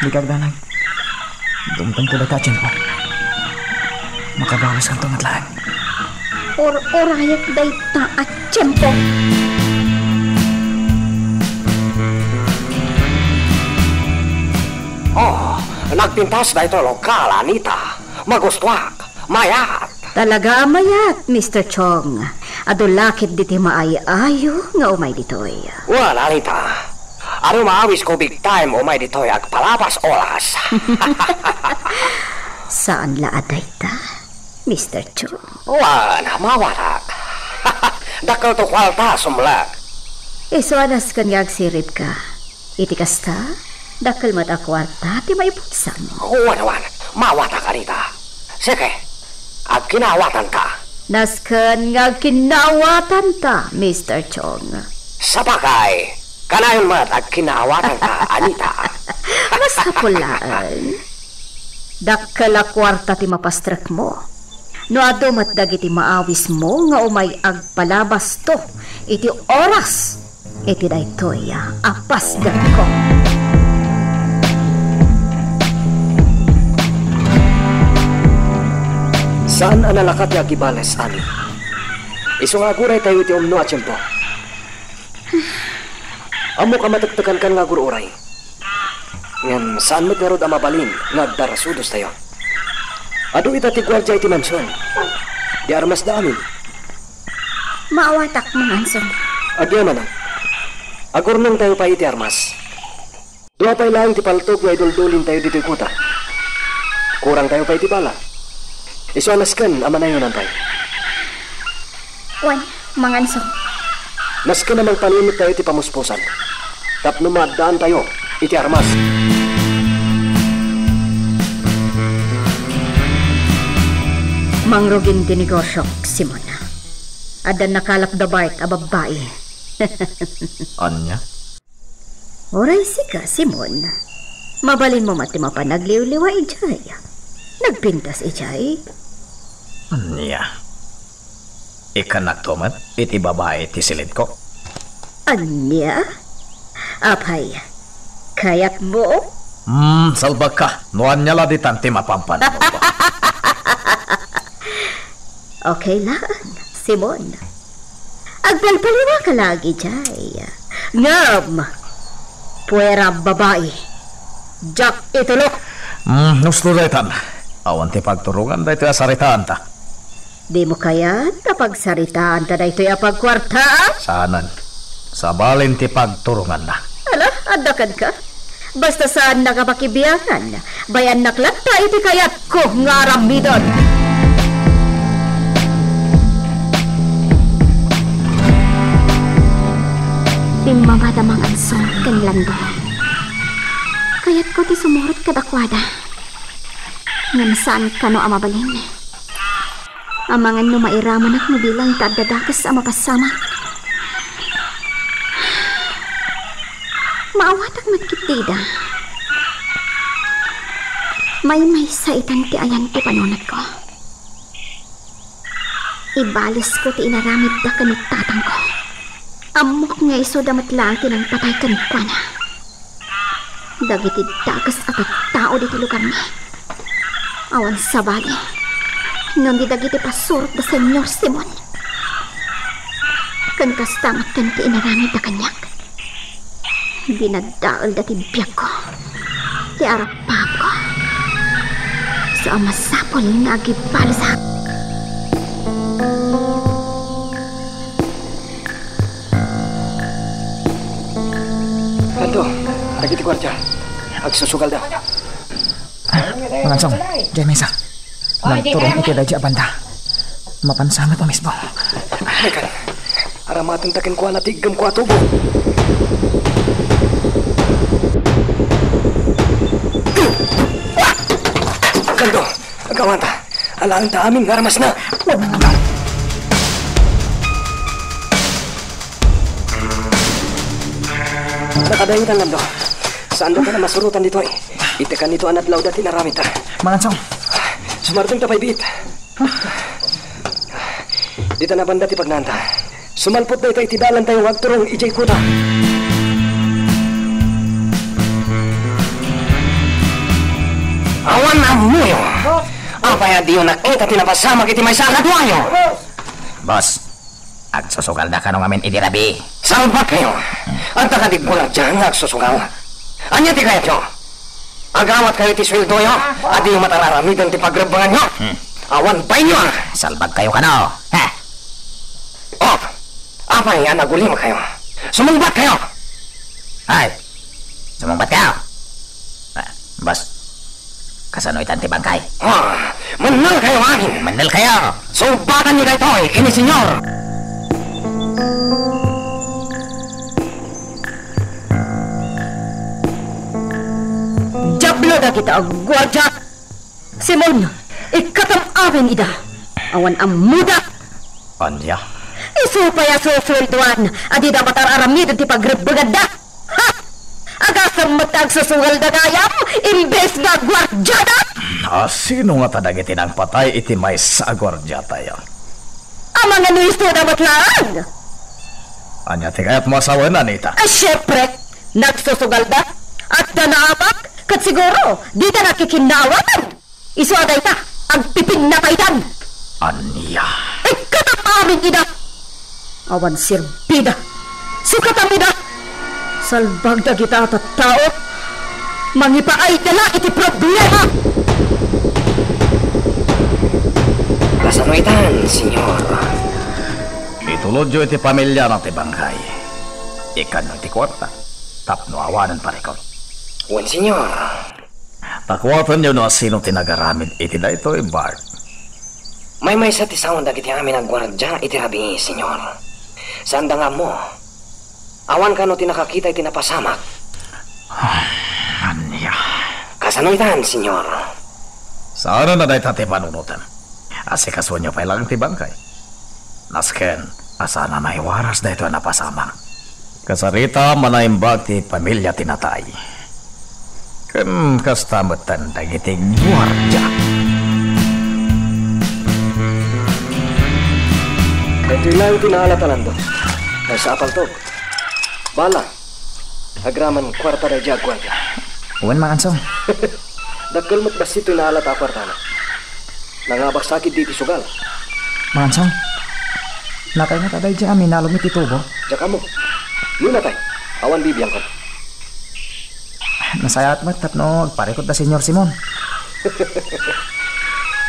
Dika agdanag. Dumtengko dayta a tiempo. Makabalaskanto met laeng. Ur-urayek dayta a tiempo. Oh, nagpintas daytoy lokal, Anita. Magustuak. Mayat. Talaga a mayat, Mister Chong. Adu la ketdi ti maay-ayo nga umay ditoy. Wen, Anita. Adu maawisko big time umay ditoy agpalabas oras. Saan la a dayta, Mister Chong? Wen, mawatak. Dakkelto kuarta, sumlek. Isu a nasken nga agsiribka. Iti kasta, dakkel met a kuarta ti maipussam. Wen, wen, mawatak, Anita. Sige, agkinawatanta. Nasken nga agkinawatanta, Mister Chong. Sapay, kanayon met agkinawatanta, Anita. Masapul laeng. Dakkel a kuarta ti mapastrekmo. No adu met dagiti maawismo nga umay agpalabasto iti oras iti daytoy a pasdekko. Saan a nalaka ti agibales, Ani. Isu nga aguraytayo iti umno a tiempo. Ammok a matektekankan nga agur-uray. Ngem saan met ngarud a mabalin nga agdarasudostayo. Adu ita ti guardia iti mansion. Di armasda amin. Maawatak, Manganson. Agyamanak. Agurnongtayo pay iti armas. Dua pay laeng ti paltog nga iduldulintayo ditoy kota. Kurangtayo pay iti bala. Isu a nasken a manayonan pay. Wen, Manganson. Nasken a mangpanimettayo iti pamuspusan tapno maaddaantayo iti armas. Mangrugin ti negosiok, Simon. Adda nakalapda Bart a babbai. Ania? Uray sika, Simon. Mabalinmo met ti mapan agliwliwa idiay. Nagpintas idiay. Ania? Ikkannakto met iti babai ti silidko? Ania? Apay, kayatmo? Hmm, salbagka. No ania la ditan ti mapanpanmo. Okay lang, Simon. Agpalpaliwaka la idiay. Ngem, puera babai. Diak itulok. Hmm, husto daytan. Awan ti pagturongan daytoy a saritaanta. Dimo kayat a pagsaritaanta daytoy a pagkuarta? Saanen. Sabali ti pagturonganna. Ala, adda kenka? Basta saannaka pakibiangan, bayannak latta iti kayatko nga aramiden. Timmaba da Manganson ken Lando. Kayatko ti sumurot kadakuada. Ngem saan kano a mabalin. Amangan no mairamanak no bilang ta adda dakes a mapasamak. Maawatak met ketdi ida. Maymaysa itan ti ayan ti panunotko. Ibalisko ti inaramidda ken ni tatangko. Ammok nga isuda met laeng ti nangpatay kenkuana. Dagiti dakes a tattao ditoy lugarmi, awan sabali, no di dagiti pasurot da Señor Simon. Ken kasta met ti inaramidda kaniak. Dinadaelda ti biagko, ti arapapko, sa masapul nga agibalisak. Lando, dagiti guardia, agsusugalda. Mangansong, diay maysa. Nagturong iti daydi a banda. Mapansa met a mismo. Mekan, aramatenta kenkuana ti iggemko a tubo. Lando, agawanta. Alaenta amin nga armasna. Nakadayotan, Lando. Saandata a masurotan ditoy. Iti kanito a nadlawda ti inaramidta. Mangansong. Sumartengta pay biit. Dita a banda ti pagnaanta. Sumalpot dayta iti dalantayo nga agturong idiay kuta. Awan ammoyo. Apay a diyo nakita ti napasamak iti maysa a kaduayo? Boss, agsusugalda kano ngamin idi rabii? Salbagkayo! Adda kadi guardia nga agsusugal? Ania ti kayatyo? Agawatkayo iti sueldoyo, a diyo met ar-aramiden ti pagrebbenganyo? Hmm. Awan baynyo, a! Salbagkayo kano, ha? Oh, apay a nagulimkayo? Sumungbatkayo! Ay, sumungbatkayo! Ah, boss, kasano itan ti bangkay? Ah, mennelkayo amin! Mennelkayo! Sungbatanyo daytoy ken ni Señor! Diablo dagita a guardia! Simon, ikkatam amin ida. Awan ammoda. Ania? Isu pay a susueldoan a dida met ar-aramiden ti pagrebbenganda. Ha! Agasem met ta agsusugalda gayam imbes nga guardiada? A sino ngata dagiti nangpatay iti maysa a guardiatayo? Amangan no isuda met laeng. Ania ti kayatmo a sawen, Anita? Ay, siempre, nagsusugalda. Adda naawag, ket siguro, dida nakikinnaawagan. Isu a dayta, agpipinna pay itan. Ania? Ikkatam amin ida. Awan serbida. Sukatamoda. Salbag dagita a tattao. Mangipaayda la iti problema. Kasano itan, Señor? Itulodyo iti pamiliana ti bangkay. Ikkanyo iti kuarta tapno awanen parikut. Wen, Señor. Ta kuatenyo no asino ti nagaramid iti daytoy, Bart. Maymaysa ti sawen dagiti amin a guardia iti rabii, Señor. Saanda nga ammo. Awan kano ti nakakita iti napasamak. Ania? Kasano itan, Señor? Saanen a dayta ti panunotem. Asikasuenyo pay laeng ti bangkay. Nasken a saan a maiwaras daytoy a napasamak. Kasarita, manaimbag ti pamilia ti natay. Ken kasta metten dagiti guardia. Daytoy laeng ti naalat, Lando. Maysa a paltog. Bala. Agraman kuarta daydiay a guardia. Wen, Mangansong. Dakkel met bassit toy naalat a kuartana. Nangabak sa ketdi iti sugal. Mangansong. Natay met a daydiay a minalom iti tubo. Diak ammo. No natay, awan bibiangko. Nasayaat met tapno agparikut da Señor Simon.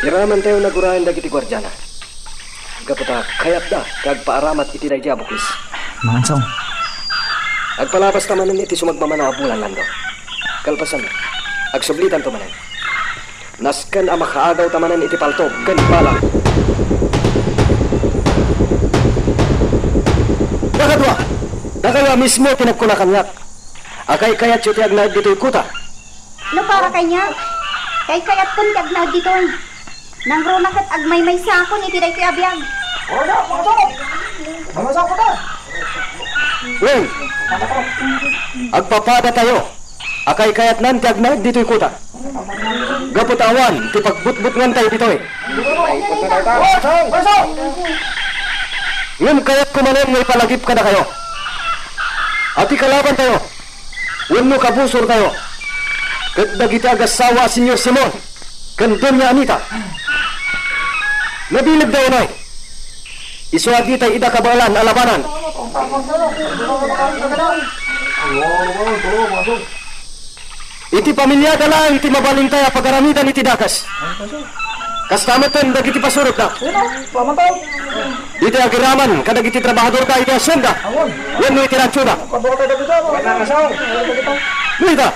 Iramantayo nga uray dagiti guardiana. Gapu ta kayatda ti agpaaramat iti daydiay a bukis. Mangansong. Agpalabasta manen iti sumagmamano a bulan, Lando. Kalpasan, agsublitanto manen. Nasken a makaagawta manen iti paltog ken bala. Dakadua, dakayo a mismo ti nagkuna kaniak a kaykayatyo ti agnaed ditoy kuta. No para kaniak, kaykayatkon ti agnaed ditoy. Nangruna ket agmaymaysakon iti daytoy a biag. Wen, agpapadatayo a kaykayatnan ti agnaed ditoy kuta. gapu ta awan ti pagbutbutngantayo ditoy. Ngem kayatko manen nga ipalagip kadakayo a ti kalabantayo wenno kabusortayo ket dagiti agassawa a Señor Simon ken Doña Anita. Nabilegda unay. Isu a ditay ida kabaelan a labanan. Iti pamiliada laeng ti mabalintay a pagaramidan iti dakes. Kasta metten dagiti pasurotda. Iti agiraman kadagiti trabahadorda iti hacienda wenno iti ranchoda. No ita,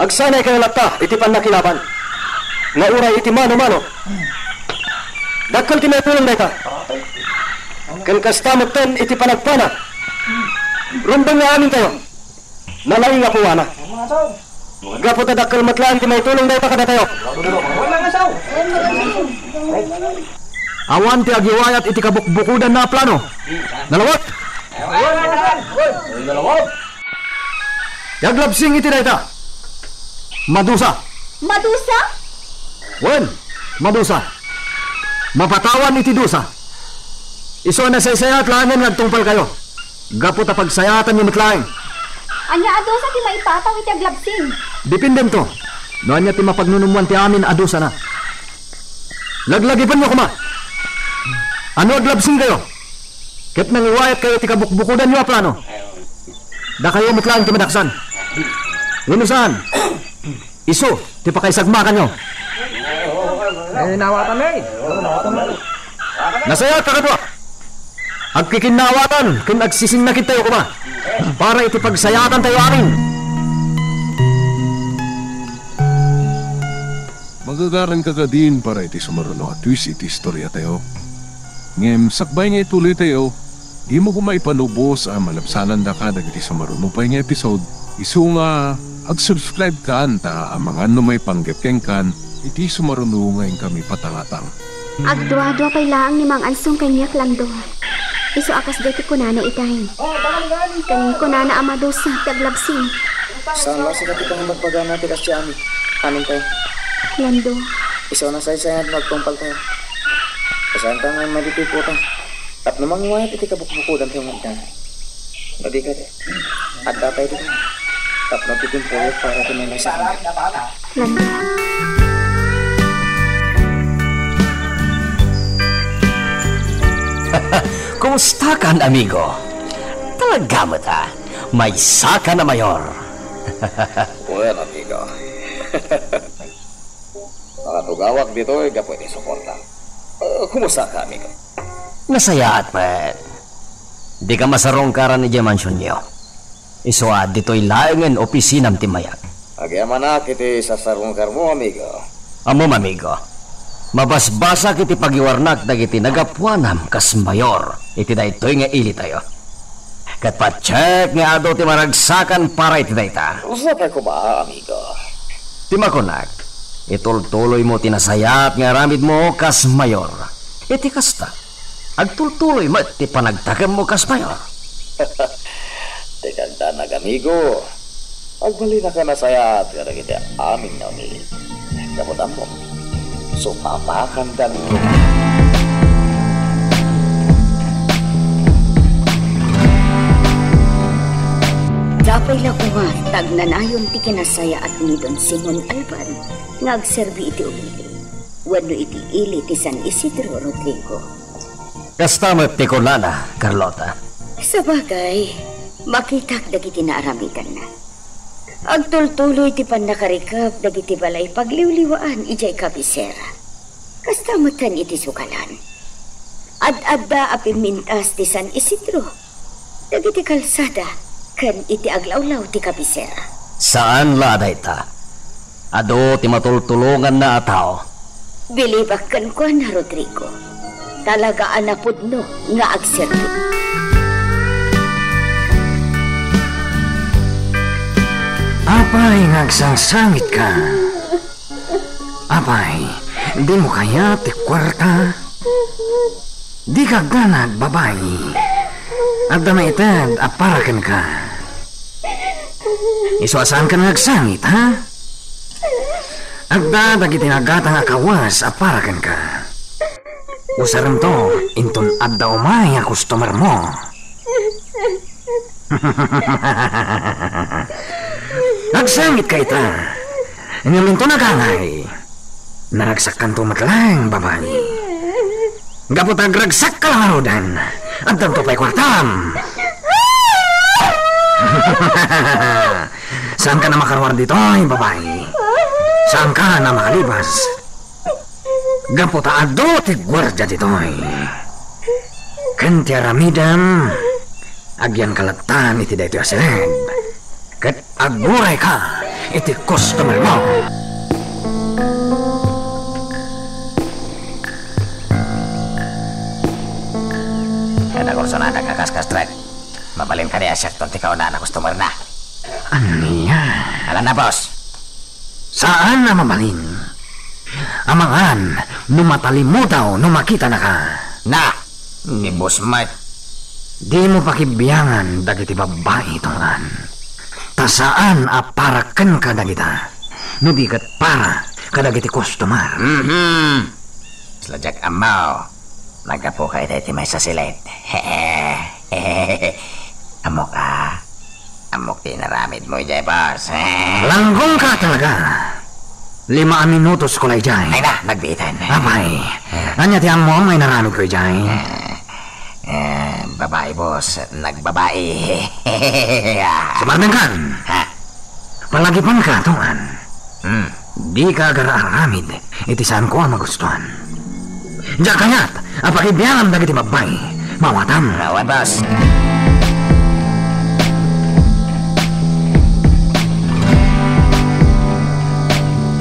agsanaykayo latta iti pannakilaban nga uray iti mano-mano. Dakkel ti maitulong dayta. Ken kasta metten iti panagpana. Rumbeng nga amintayo. Nalaing a puwana. Gapu ta dakkel met laeng ti maitulong dayta kadatayo. Awan ti agiwayat iti kabukbukodanna a plano. Nalawag! Ti aglabsing iti dayta, madusa. Madusa? Wen, madusa. Mapatawan iti dusa. Isu a nasaysayat laengen nga agtungpalkayo, gapu ta pagsayaatanyo met laeng. Ania a dusa ti maipataw iti aglabsing? Dependento no ania ti mapagnunummoan ti amin a dusana. Laglagipenyo koma. No aglabsingkayo ket nangiwayatkayo iti kabukbukodanyo a plano, dakayo met laeng ti madaksan. Wenno saan, isu ti pakaisagmakanyo. Eh, nawatan, eh. Nasayaat, kakadua. Agkikinnawatan ken agsisinnakidtayo koma para iti pagsayaatantayo amin. Magagaranka kadin para iti sumaruno a twist iti istoriatayo. Ngem sakbay nga ituloytayo, dimo koma ipalubos a malabsanandaka dagiti sumaruno pay nga episode, isu nga ag-subscribe kan ta amangan no maipanggep kenkan iti sumaruno nga inkami patangatang. Agduadua pay laeng ni Mang Ansong kaniak, Lando. Isu a kasdiay ti kunana itay. Ken kunana a madusa ti aglabsing. Saan la sika ti pangibagbagana ti kasdiay amin. Amintayo. Lando. Isu a nasaysayat no agtungpaltayo. Saan ta nga maditikutan tapno mangiwayat iti kabukbukodantayo nga adda. No di kadi, adda tayo ditoy tapno agtitimpuyo para ti maymaysa. Landa. Kumustakan, amigo? Talaga met a maysakan a mayor. Wen, amigo. Nakatugawak ditoy gapu iti suporta. Eh, kumusta ka, amigo? Nasayaat met. Dika masarungkaran idiay mansionyo. Isu a ditoy laengen opisinam ti mayat. Agyamanak iti sasarungkarmo, amigo. Ammom, amigo. Mabasbasak iti pagiwarnak dagiti nagapuanam kas mayor iti daytoy nga ilitayo. Ket patiek nga adu ti maragsakan para iti dayta. Sapay koma, amigo. Ti makunak, itultuloymo ti nasayaat nga aramidmo kas mayor. Iti kasta, agtultuloy met ti panagtakemmo kas mayor. Ti kagdanag, amigo. Agbalinaka nasayaat kadagiti amin nga uni. Gapu ta ammom, supapakandanto. Apay la koma ta agnanayon ti kinasayaat ni Don Simon Alban nga agserbi iti uli wenno iti ili ti San Isidro, Rodrigo. Kasta met ti kunana, Carlota. Sabagay, makitak dagiti naaramidanna. Agtultuloy ti pannakarikep dagiti balay pagliwliwaan idiay kabisera. Kasta metten iti sukalan. Ad-adda a pimmintas ti San Isidro dagiti kalsada ken iti aglawlaw ti kabisera. Saan la a dayta. Adu ti matultulonganna a tao. Bilibak kenkuana, Rodrigo. Talaga a napudno nga agserbi. Apay nga agsangsangitka? Apay, dimo kayat ti kuarta? Dika agdanag, babai. Adda maited a para kenka. Isu a saanka nga agsangit, ha? Adda dagiti nagatang a kawes a para kenka. Usaremto inton adda umay a customer mo. Agsangitka ita. Ngem inton agangay, naragsakkanto met laeng, babai. Gapu ta agragsakka la ngaruden, addanto pay kuartam. Saanka a makaruar ditoy, babai. Saanka a makalibas. Gapu ta adu ti guardia ditoy. Ken ti aramidem, agyanka latta iti daytoy a seled. Ket agurayka iti customer mo. Kada kursonadak a kaskastrek. Mabalin kadi a siakto ti kaunaan a customer na? Ania? Alanna, boss. Saan a mabalin. Amangan no matalimudaw no makitanaka. Na, ni boss met. Dimo pakibiangan dagiti babbai, Tong-an. Ta saan a para kenka dagita, no di ket para kadagiti customer. Mhm. Sla diak ammo. Naggapuka iti maysa a seled. Ammok a. Ammok ti inaramidmo idiay, boss. Langgongka talaga. Lima a minutos ko la idiay. Ay na, nagbiitan. Apay, ania ti ammom a inaramidko idiay? Eh, eh, babai, boss. Nagbabai. Sumardengkan. Ha? Palagipanka, Tong-an. Hmm. Dika agar-aramid iti saanko a magustuan. Diak kayat a pakibiangam dagiti babbai. Maawatam. Awan, boss.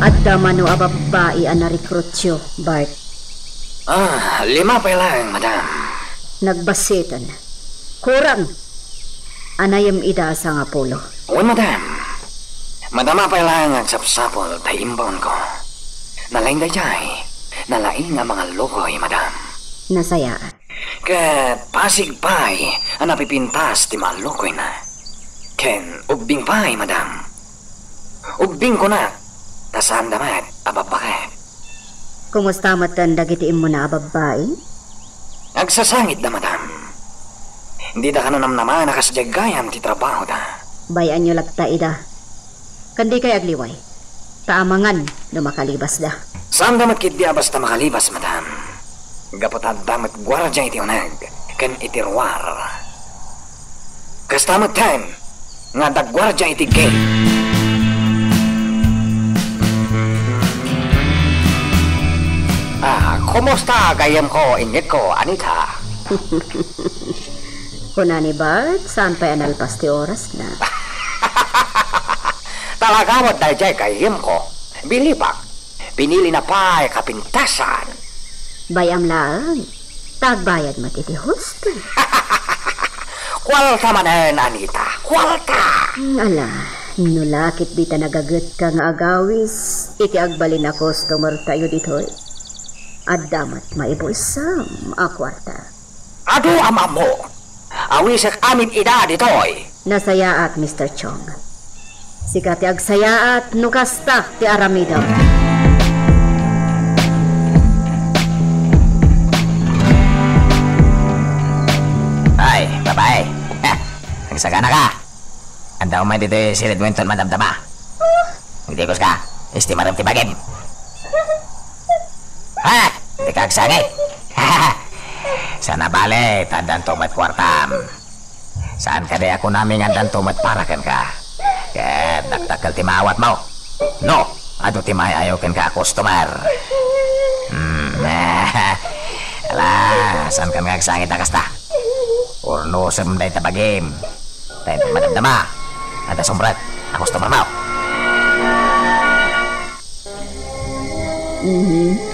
Adda mano a babbai a narekrutyo, Bart? Ah, lima pay laeng, madam. Nagbassiten. Kurang. Anayem ida a sangapulo. Wen, madam. Madama pay laeng nga agsapsapul ta imbaonko. Nalaing daydiay, nalaing a mangallukoy, madam. Nasayaat. Ket pasig pay a napipintas ti maallukoyna. Ken ubbing pay, madam. Ubbing kunak, ta saanda met a babbaket. Kumusta metten dagiti immuna a babbai? Agsasangitda, madam. Dida kano namnamaen a kasdiay gayam ti trabahoda. Bay-anyo latta ida. Ken dikay agliway, ta amangan no makalibasda. Saanda met ketdi a basta makalibas, madam. Gapu ta adda met guardia iti uneg ken iti ruar. Kasta metten nga adda guardia iti gate. Ah, kumusta gayyemko, inyegko, Anita? Kuna ni Bart, saan pay a nalpas ti orasna. Talaga met daydiay gayyemko. Bilibak. Pinilina pay kapintasan. Bay-am laeng, ta agbayad met iti hostel. Kuarta manen, Anita, kuarta! Mm, ala, no la ketdi ta nagagetka nga agawis iti agbalin a customer tayo ditoy, adda met maibulsam a kuarta. Adu a maammo. Awisek amin ida ditoy. Nasayaat, Mister Chong. Sika ti agsayaat no kasta ti aramidem. Ay, babai. Ha, agsagana ka. Adda umay ditoy silid mo inton madamdama. Agdiguska, estimarem ti bagim. Ha? Dika agsangit. Saan a bale, ta addanto met kuartam. Saan kadi a kunami nga addanto met para kenka? Ket dakdakkel ti maawatmo. No, adu ti maayaw kenka a customer. Hmm. Ala, saankan nga agsangit a kasta? Urnosem dayta bagim. Tay madamdama, adda sumrek a customer mo. Mhm.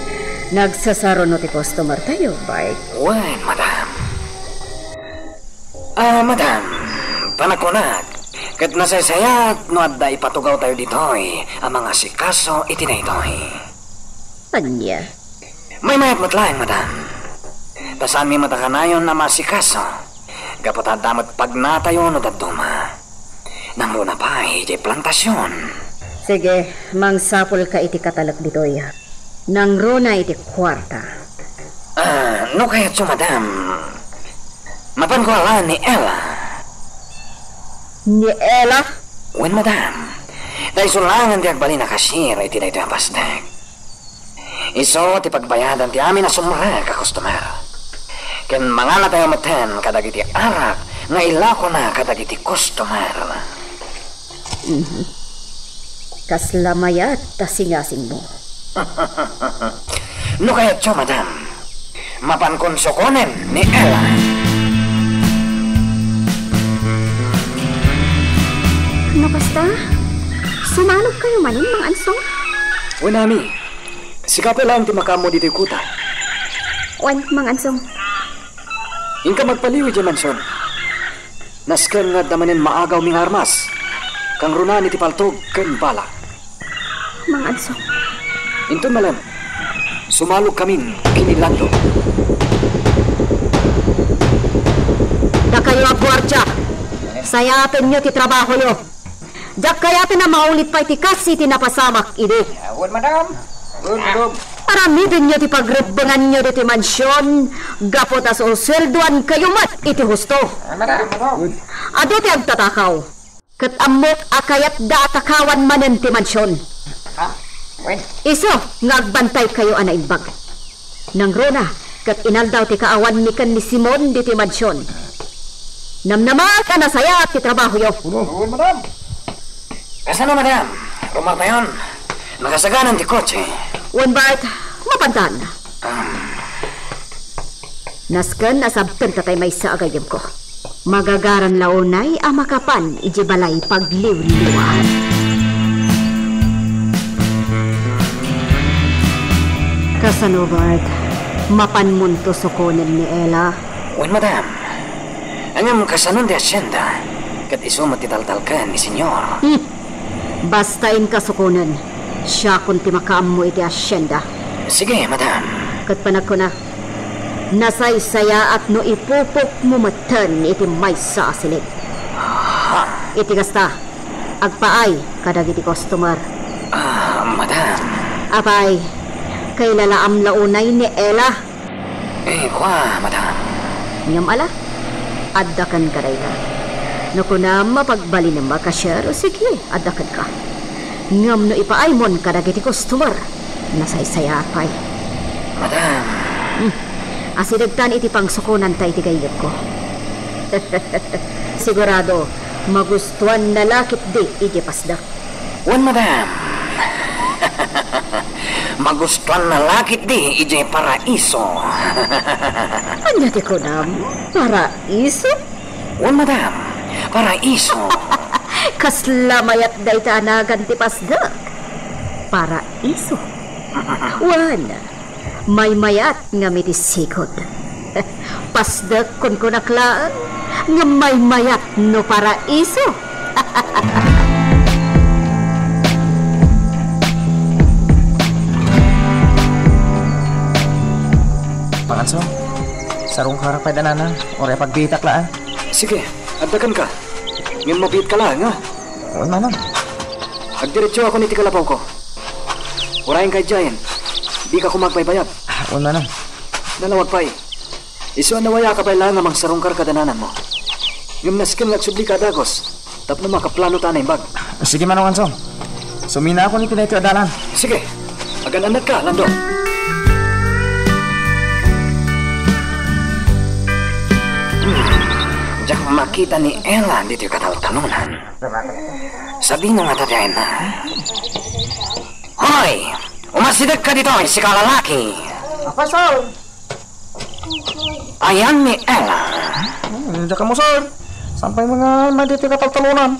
Nagsasaruno ti customer tayo, Bart. Wen, madam. Ah, madam, panakunak, ket nasaysayaat no adda ipatugaw tayo ditoy a mangasikaso iti daytoy. Ania? Maymayat met laeng, madam. Ta saanmi met a kanayon a maasikaso. Gapu ta adda met pagnatayo no dadduma. Nangruna pay idiay plantasion. Sige, mangsapulka iti katalek ditoy. Nangruna iti kuarta. Ah, no kayatyo, madam, mapanko a laeng ni Ella. Ni Ella? Wen, madam. Ta isu laengen ti agbalin a cashier iti daytoy a pasdek. Isu ti pagbayadan ti amin a sumrek a customer. Ken manganatayo metten kadagiti arak nga ilakona kadagiti customer. Mhm. Kasla mayat ta singasingmo. No kayatyo, madam, mapankon sukonen ni Ella. No kasta, sumalogkayo manen, Mang Ansong? Wen, Ami. Sika pay laeng ti makaammo ditoy kota. Wen, Mang Ansong. Inka magpaliw idiay mansion. Nasken nga adda manen maagawmi nga armas. Kangrunaen iti paltog ken bala. Mang Ansong. Inton malem, sumalogkamin ken ni Lando. Dakayo a guardia, sayatenyo ti trabahoyo. Diak kayaten a maulit pay ti kas iti napasamak idi. Wen, madam. Wen, madam. Aramidenyo ti pagrebbenganyo ditoy mansion gapu ta susueldoankayo met iti husto. Wen, madam. Adu ti agtatakaw, ket ammok a kayatda a takawan manen ti mansion. Ha? Wen. Isu nga agbantaykayo a naimbag. Nangruna ket inaldaw ti kaawanmi ken ni Simon ditoy mansion. Namnamaek a nasayaat ti trabahoyo. Wen, madam. Kasano, madam? Rumartayon? Nakasaganan ti kotse. Wen, Bart, mapantan. Um. Nasken a sabten ta tay maysa a gayyemko. Magagaran la unay a makapan idiay balay pagliwliwa. Kasano, Bart? Mapanmonto sukonen ni Ella? Wen, madam. Ngem kasanon ti hacienda? Ket isu met ti taltalken ni Senyor. Hmm. Basta inka sukonen, siakon ti makaammo iti hacienda. Sige, madam. Ket panagkuna, nasaysayaat no ipupokmo metten iti maysa a silid. Ha? Iti kasta, agpaay kadagiti customer. Ah, madam. Apay, kailalaam la unay ni Ella? Eh, kua, madam. Ngem ala, adda kenka dayta. No kunam a pagbalinem a cashier, o sige, adda kenka. Ngem no ipaaymon kadagiti customer, nasaysayaat pay. Madam. Hmm. Asidegtan iti pangsukonanta iti gayyemko. Sigurado, magustuanna la ketdi iti pasdek. Wen, madam. Magustuanna la ketdi idiay paraiso. Ania ti kunam? Paraiso? Wen, madam. Paraiso. Kasla mayat dayta a nagan ti pasdek. Paraiso. Wen, maymayat ngem iti sigud. Pasdek kunkunak laeng, ngem maymayat no paraiso. Panganso, sarungkar pay danana, uray pagbitak laeng. Sige, adda kenka. Ngem mabiitka laeng, a? Wen, manang. Agdiretsoakon iti kalabawko. Urayenka idiayen. Dika koma agbaybayag. Wen, manang. Nalawag pay. Isu a nawayaak a pay laeng a mangsarungkar kada nananmo. Ngem nasken nga agsublika a dagus tapno makaplanota a naimbag. Sige, Manong Ansong. Suminaakon iti daytoy a dalan. Sige. Agan-annatka, Lando. Hmm. Diak makita ni Ella ditoy kataltalonan. Sadino ngata ti ayanna? Hoy! Umasidegka ditoy, sika a lalaki! Apo, sir. Ayan ni Ella. Hmm, diak ammo, sir. Saan pay nga maditoy kataltalonan?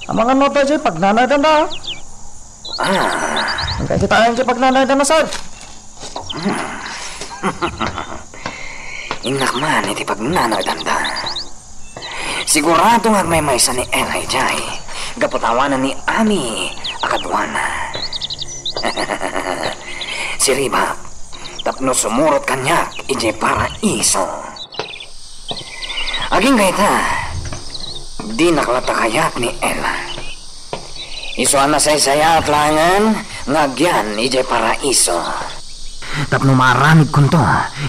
Amangan no adda idiay pagnanaydanda. Ah. Agkakitaen idiay pagnanaydanda, sir. Hmm. Innak man iti pagnanaydanda. Sigurado nga agmaymaysa ni Ella idiay, gapu ta awanan ni Ami a kaduana. Siribak, tapno sumurot kaniak idiay paraiso. Agingga ita, dinak latta kayat ni Ella. Isu a nasaysayaat laengen nga agyan idiay paraiso. Tapno maaramidkonto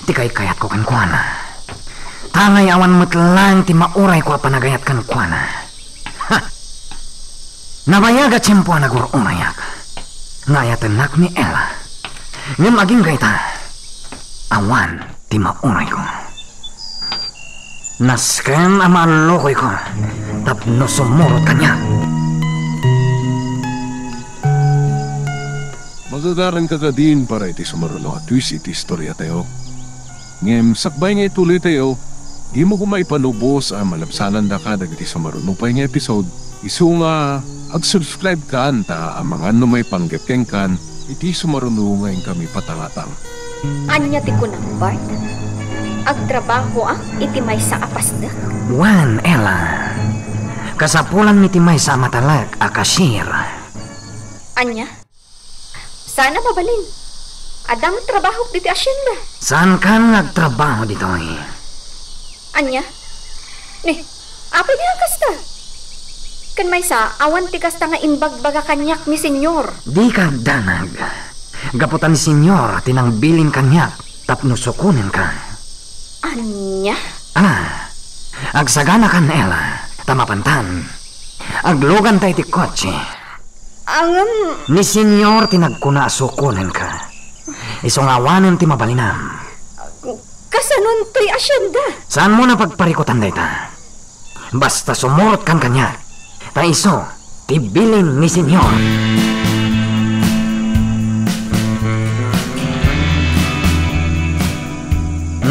ti kaykayatko kenkuana. Tangay awan met laeng ti maurayko a panagayat kenkuana. Ha! Nabayag a tiempo a nagur-urayak nga ayatennak ni Ella. Ngem agingga ita, awan ti maurayko. Nasken a maallokoyko tapno sumurot kaniak. Magagaranka kadin para iti sumaruno a twist iti istoriatayo. Ngem sakbay nga ituloytayo, dimo koma ipanubos a malabsanandaka dagiti sumaruno pay nga episode. Isu nga, ag-subscribe kan ta amangan no maipanggep kenkan iti sumaruno nga inkami patangatang. Ania ti kunam, Bart? Agtrabahoak iti maysa a pasdek? Wen, Ella. Kasapulanmi ti maysa a matalek a cashier. Ania? Saan a mabalin. Adda met trabahok ditoy asienda. Saankan nga agtrabaho ditoy. Ania? Ni, apay nga kasta? Ken maysa, awan ti kasta nga imbagbaga kaniak ni Senyor. Dika agdanag. Gapu ta ni Senyor ti nangbilin kaniak tapno sukonenka. Ania? Ah, agsaganakan, Ella, ta mapantan. Agluganta iti kotse. Ngem ni Senyor ti nagkuna a sukonenka. Isu nga awanen ti mabalinam. Kasanon toy asienda? Saanmon a pagparikutan dayta. Basta sumurotkan kaniak, ta isu ti bilin ni Senyor.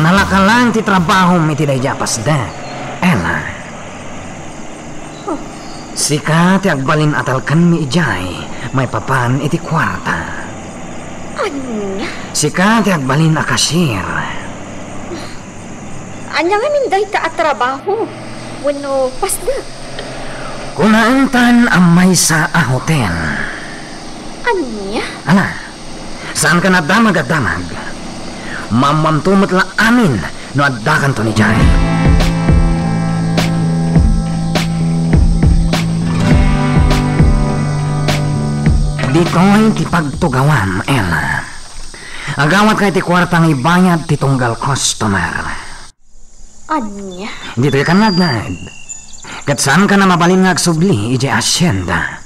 Nalaka laeng ti trabahom iti daydiay a pasdek, Ella. Sika ti agbalin a talkenmi idiay maipapan iti kuarta. Ania? Sika ti agbalin a cashier. Ania ngamin dayta a trabaho wenno pasdek? Kunaentan a maysa a hotel. Ania? Ala, saankan a damag-damag. Maammoamto met la amin no addakanton idiay. Ditoy ti pagtugawam, Ella. Agawatka iti kuarta nga ibayad ti tunggal customer. Ania? Ditoykan nga agnaed. Ket saankan a mabalin nga agsubli idiay asienda.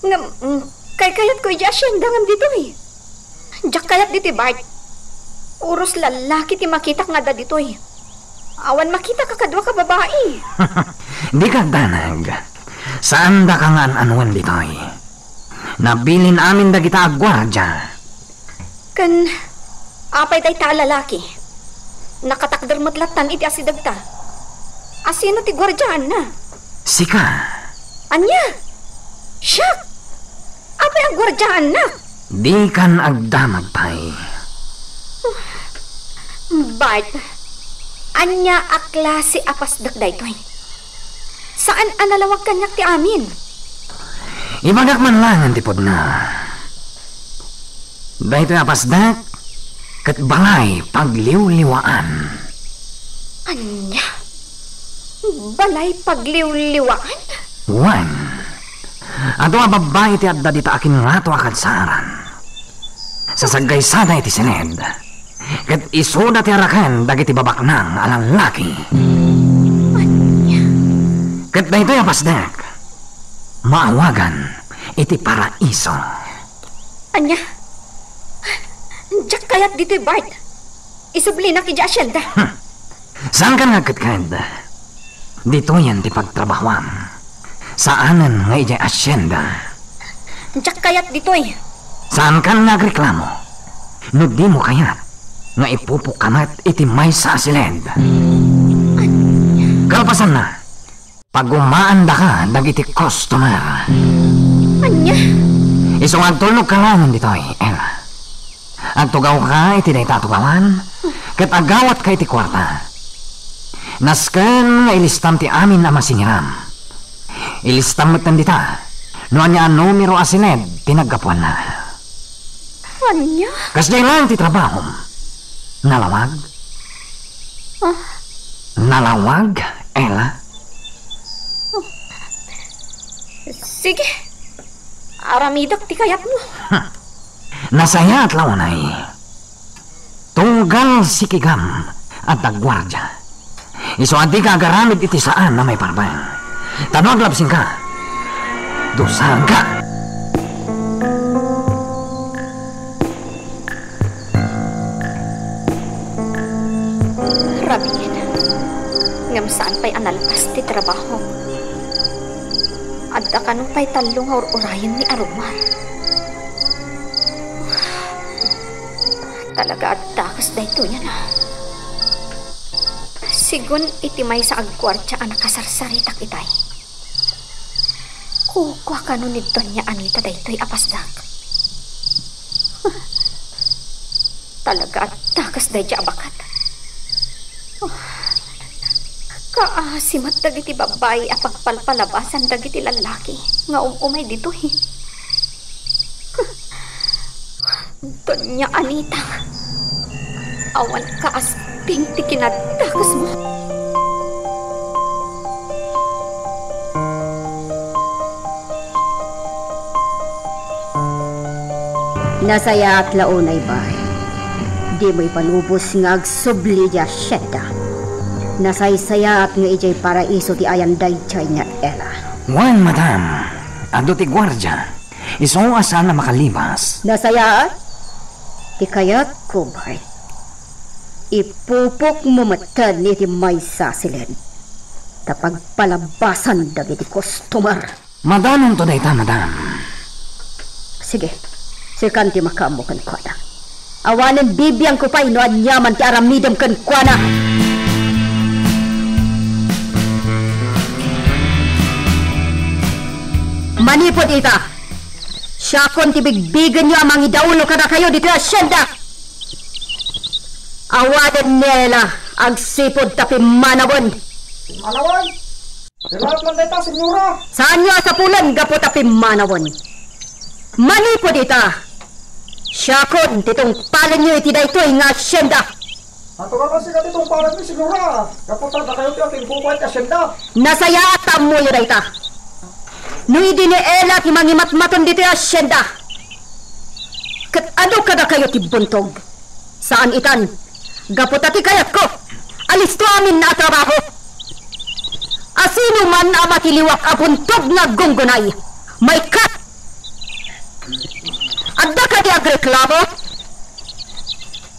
Ngem, mm, kaykayatko idiay asienda ngem ditoy. Diak kayat ditoy, Bart. Uros lallaki ti makitak nga adda ditoy. Awan makitak a kaduak a babai. Dika agdanag. Saandaka nga an-anuen ditoy. Nabilin amin dagita a guardia. Ken apay dayta a lalaki? Nakatakder met lattan iti asidegta. Asino ti guardiaanna? Sika. Ania? Siak? Apay a guardiaannak? Dikan agdamag pay. Bart, ania a klase a pasdek daytoy? Saan a nalawag kaniak ti amin. Ibagak man laengen ti pudno. Daytoy a pasdek ket balay pagliwliwaan. Ania? Balay pagliwliwaan? Wen, adu a babbai ti adda dita a kinrato a kadsaaran. Sasaggaysada iti siled. Ket isuda ti araken dagiti babaknang a lallaki. Ania? Ket daytoy a pasdek, maawagan iti paraiso. Ania? Diak kayat ditoy, Bart. Isublinak idiay asienda. Hmm. Saankan nga agkedked? Ditoyen ti pagtrabahoam. Saanen nga idiay asienda. Diak kayat ditoy. Saankan nga agreklamo no dimo kayat nga ipupokka met iti maysa a siled. Ania? Kalpasanna, pagumaandaka dagiti customer. Ania? Isu nga agtulnogka laengen ditoy, Ella. Agtugawka iti dayta a tugawan, ket agawatka iti kuarta. Nasken nga ilistam ti amin a masingiram. Ilistam metten dita no ania a numero a siled ti naggapuanna. Ania? Kasdiay laeng ti trabahom. Nalawag? Ah. Nalawag, Ella? Sige. Aramidek ti kayatmo. Nasayaat la unay. Tunggal sikigam, adda guardia. Isu a dika agaramid iti saan a maiparbeng. Ta no aglabsingka, dusaka. Rabiin, ngem saan pay a nalpas ti trabaho. Adda kano pay tallo nga ur-urayen ni Aromar. Talaga a dakes daytoyen a. Sigun iti maysa a guardia a nakasarsaritak itay. Kukua kano ni Doña Anita daytoy a pasdak. Talaga a dakes daydiay a baket. Kaasi met dagiti babbai a pagpalpalabasan dagiti lallaki nga um-umay ditoy. Doña Anita, awan ka asping ti kinadakesmo. Nasayaat la unay, bay. Dimo ipalubos nga agsubli diay asienda. Nasaysayaat nga idiay paraiso ti ayan daydiay nga Ela. Wen, madam, adu ti guardia. Isu a saan a makalibas. Nasayaat? Ti kayatko, bay. Ipupokmo metten iti maysa a siled. Ta pagpalabasan dagiti customer. Madanonto dayta, madam. Sige, sikan ti makaammo kenkuana. Awanen bibiangko pay no aniaman ti aramidem kenkuana. Manipud ita, siakon ti bigbigenyo a mangidaulo kadakayo ditoy asienda. Awanen ni Ela agsipud ta pimmanawen. Pimmanawen? Ti laat man dayta, senyora. Saanyo a sapulen gapu ta pimmanawen. Manipud ita, siakon ti tungpalenyo iti daytoy nga asienda. Natural a sika ti tungpalenmi, senyora, gapu ta dakayo ti agingguguay ti asienda. Nasayaat ta ammoyo dayta. No idi ni Ela ti mangimatmaton ditoy asienda, ket adu kadakayo ti buntog? Saan itan, gapu ta ti kayatko, alisto amin a trabaho. Asino man a matiliwak a buntog nga aggunggunay, maikkat. Adda kadi agreklamo?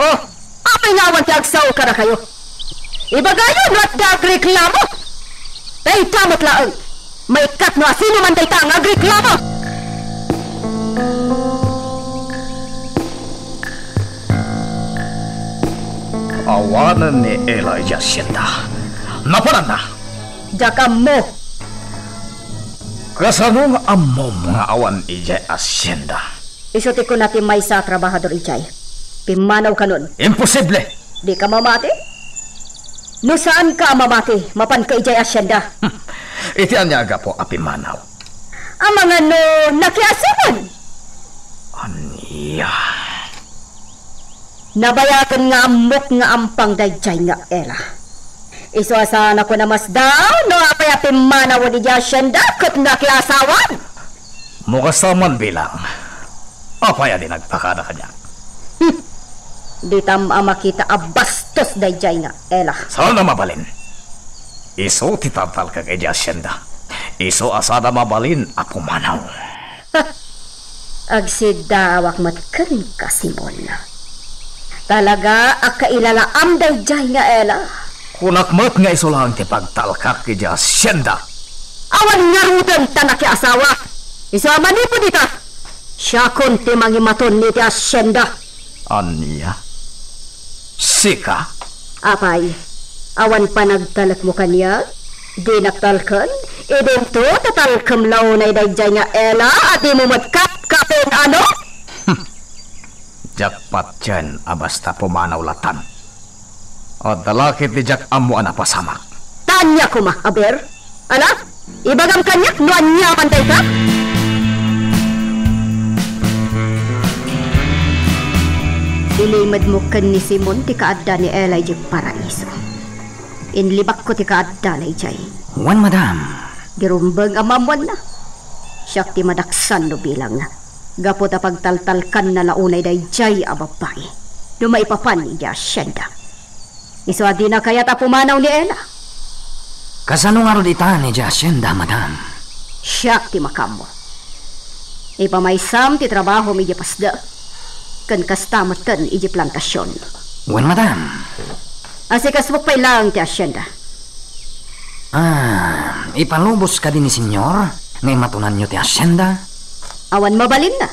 Oh, apay nga awan ti agsao kadakayo? Ibagayo no adda agreklamo. Dayta met laeng. Maikkat no asino man dayta nga agreklamo. Awanen ni Ela idiay asienda. Napananna. Diak ammo. Kasano nga ammom nga awan idiay asienda? Isu ti kuna ti maysa a trabahador idiay. Pimmanaw kanon. Imposible! Dika mamati? No saanka a mamati, mapanka idiay asienda. Hmm. Iti ania a gapu a pimmanaw? Amangan no nakiasawan. Ania? Nabayagen nga ammok nga ampang daydiay nga Ela. Isu a saanakon a masdaw no apay a pimmanawen idiay asienda ket nakiasawan. Mo kasta man bilang, apay a di nagpakada kaniak? Hmm. Ditam a makita a bastos daydiay nga Ela. Saan a mabalin? Isu ti tatalkak idiay asienda. Isu a saan a mabalin a pumanaw. Agsiddaawak met kenka, Simon. Talaga a kailalaam daydiay nga Ela. Kunak met nga isu laeng ti pagtalkak idiay asienda. Awan ngaruden ta nakiasawa. Isu a manipud ita, siakon ti mangimaton iti asienda. Ania? Sika? Apay, awan panagtalekmo kaniak? Dinak talken? Idinto, tatalkem la unay daydiay nga Ela a dimo met kapkapen, ano? Hmm. Diak patien a basta pumanaw latan. Adda la ket ti diak ammo a napasamak. Ta ania koma, aber? Ala, ibagam kaniak no aniaman dayta? Ilimedmo ken ni Simon ti kaadda ni Ela idiay paraiso. Inlibakko ti kaaddana idiay. Wen, madam. Di rumbeng a maammoanna. Siak ti madaksan no bilangna, gapu ta pagtaltalkanna la unay daydiay a babbai no maipapan idiay asienda. Isu a dina kayat a pumanaw ni Ella. Kasano ngarud ita idiay asienda, madam? Siak ti makaammo. Ipamaysam ti trabahom idiay pasdek, ken kasta metten idiay plantasion. Wen, madam. Asikasok pay laeng ti asienda. Ah, ipalubos kadi ni Senyor nga imatunanyo ti asienda? Awan mabalinna.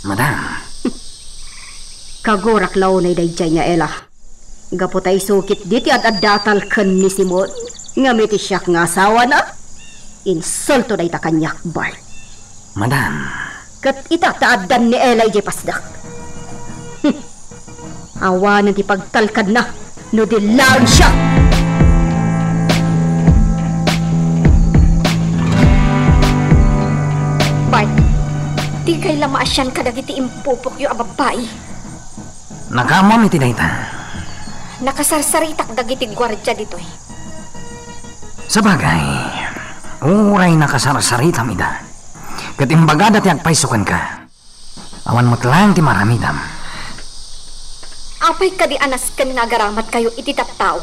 Madam. Kagurak la unay daydiay nga Ella. Gapu ta isu ketdi ti ad-addatal ken ni Simon, ngem iti siak nga asawana, insulto dayta kaniak, Bart. Madam. Ket ita ta addan ni Ella idiay pasdek. Hmm. Awanen ti pagtalkanna no di laeng siak. Bart, dikay la maasian kadagiti impupokyo a babbai. Nakaammoam iti dayta. Nakasarsaritak dagiti guardia ditoy. Sabagay, uray nakasarsaritam ida, ket imbagada ti agpayso kenka. Awan met laeng ti maaramidam. Apay kadi a nasken nga agaramatkayo iti tattao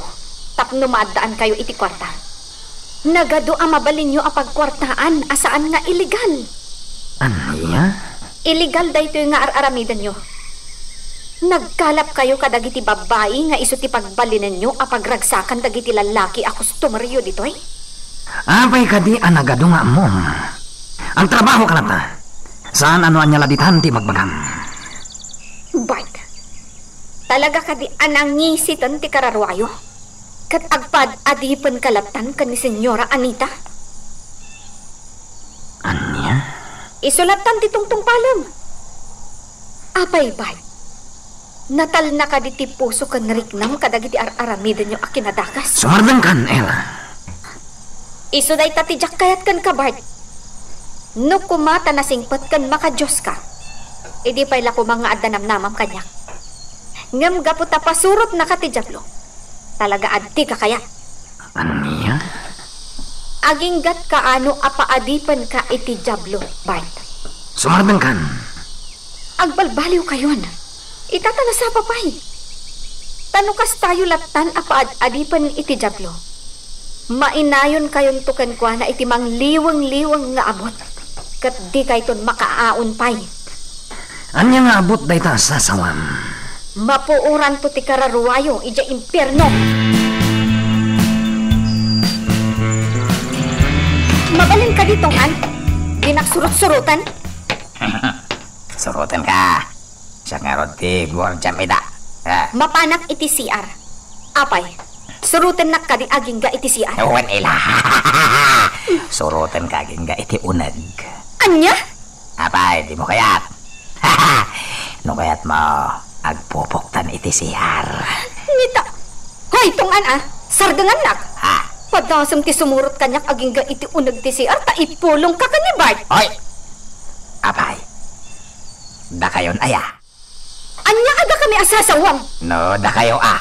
tapno maaddaankayo iti kuarta? Nagadu a mabalinyo a pagkuartaan a saan nga illegal. Ania? Illegal daytoy nga ar-aramidenyo. Nagkalapkayo kadagiti babbai nga isu ti pagbalinenyo a pagragsakan dagiti lallaki a customeryo ditoy? Apay kadi a nagadu nga ammom? Agtrabahoka latta. Saan a no ania la ditan ti ibagbagam. Bart, talaga kadi a nangisiten ti kararuayo? Ket agpaad-adipenka lattan ken ni Señora Anita? Ania? Isu lattan ti tungtungpalem. Apay, Bart? Natalna kadi ti puso ken riknam kadagiti ar-aramidenyo a kinadakes? Sumardengkan, Ella. Isu dayta ti diak kayat kenka, Bart. No koma ta nasingpet ken makadioska, idi pay la koma nga adda namnamam kaniak. Ngem gapu ta pasurotnaka ti Diablo, talaga a dika kayat. Ania? Aginggatka a no apaadipenka iti Diablo, Bart. Sumardengkan. Agbalbaliwkayon. Ita ta nasapa pay. Ta no kastayo lattan a paad-adipen iti Diablo, mainayonkayonto kenkuana iti mangliweng-liweng nga abut, ket dikayton makaaon pay. Ania nga abut dayta a sasawam? Mapuoranto ti kararuayo idiay impierno. Mabalin kadi, Tong-an? Dinak surot-suroten? Surotenka. Siak ngarud ti guardiam ida. Ah. Mapanak iti C R. Apay, surotennak kadi agingga iti C R? Wen, Ella. Surotenka agingga iti uneg. Ania? Apay, dimo kayat? No kayatmo, agpupoktan iti C R. Nita. Hoy, Tong-an a, sardengannak. Ha? Padasem ti sumurot kaniak agingga iti uneg ti C R ta ipulongka ken ni Bart. Hoy! Apay, dakayon aya? Ania a dakami a sasawam? No dakayo a,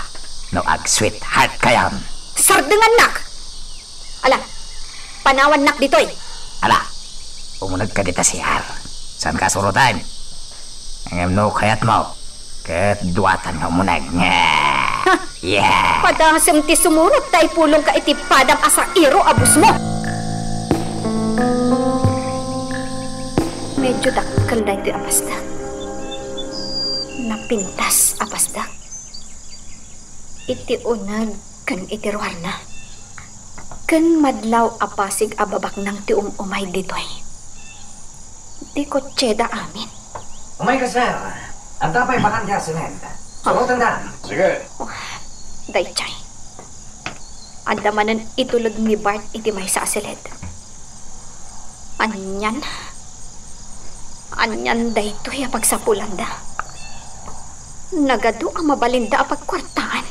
no ag-sweetheart kayam. Sardengannak! Ala, panawannak ditoy. Ala, umunegka dita C R. Saanka a suroten? Ngem no kayatmo, ket duatan nga umuneg. Ha? Yeah! Padasem ti sumurot ta ipulongka iti padam a sairo a busmo. Medyo dakkel daytoy a pasdak. Napintas a pasdak. Iti uneg ken iti ruarna. Ken madlaw a pasig a babaknang ti um-umay ditoy. Di kotseda amin. Umayka, sir. Adda pay bakante a siled. Surotendan. Sige. Oh, daydiay. Adda manen ituleg ni Bart iti maysa a siled. Anian? Anian daytoy a pagsapulanda? Nagadu a mabalinda a pagkuartaan.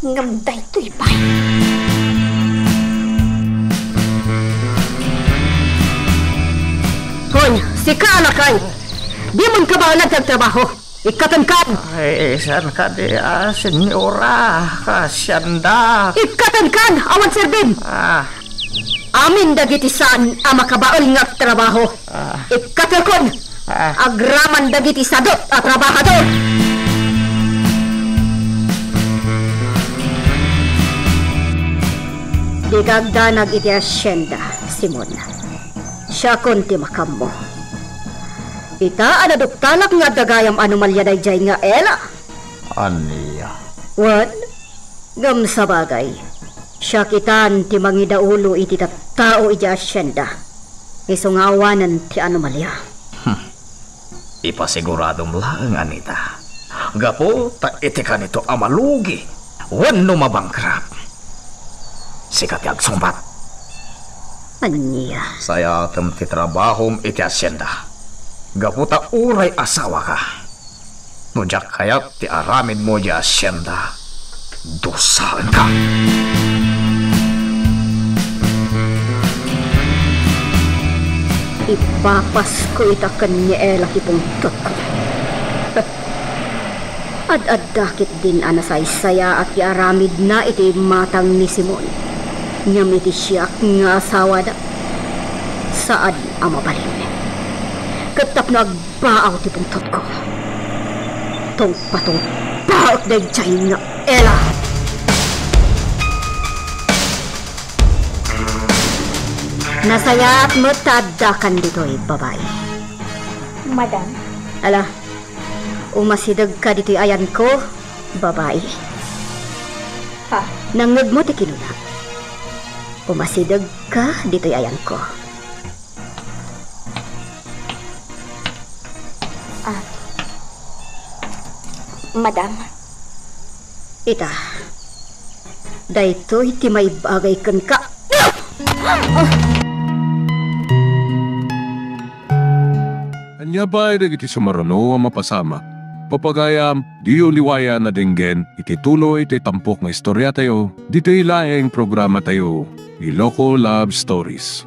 Ngem daytoy pay. Hoy, sika a lakay! Dimon kabaelan ti agtrabaho! Ikkatenkan! Ay, saan kadi a, senyora? Kasiandak. Ikkatenkan! Awan serbim! Ah. amin dagiti saan a makabael nga agtrabaho. Ah. Ikkatekon, ah, agraman dagiti sadut a trabahador. Dika agdanag iti asienda, Simon. Siakon ti makammo. Ita a naduktalak nga adda gayam anomalia daydiay nga Ela. Ania? Wen, ngem sabagay, siak itan ti mangidaulo iti tattao idiay asienda. Isu nga awanen ti anomalia. Hmm. Ipasiguradom laeng, Anita. Gapu ta iti kanito a malugi wenno mabangkrap, sika ti agsungbat. Ania? Sayatem ti trabahom iti asienda. Gapu ta uray asawaka. No diak kayat ti aramidmo idiay asienda, dusaenka. Ipapasko ita ken ni Ela ti pungtotko. Ad-adda ketdin a nasaysayaat ti aramidna iti imatang ni Simon. Ngem iti siak nga asawada, saan a mabalin. Ket tapno agbaaw ti pungtotko, tungpatungpaek daydiay nga Ela. Nasayaat met ta addakan ditoy, babai. Madam. Ala, umasidegka ditoy ayanko, babai. Ha? Nangngegmo ti kinuna. Umasidegka ditoy ayanko. Ah. Madam. Ita, daytoy ti maibagay kenka. Ania pay dagiti sumaruno a mapasamak? Papagayam, diyo liwayan a denggen iti tuloy ti tampok nga istoriatayo, ditoy laeng programatayo, Iloko Love Stories.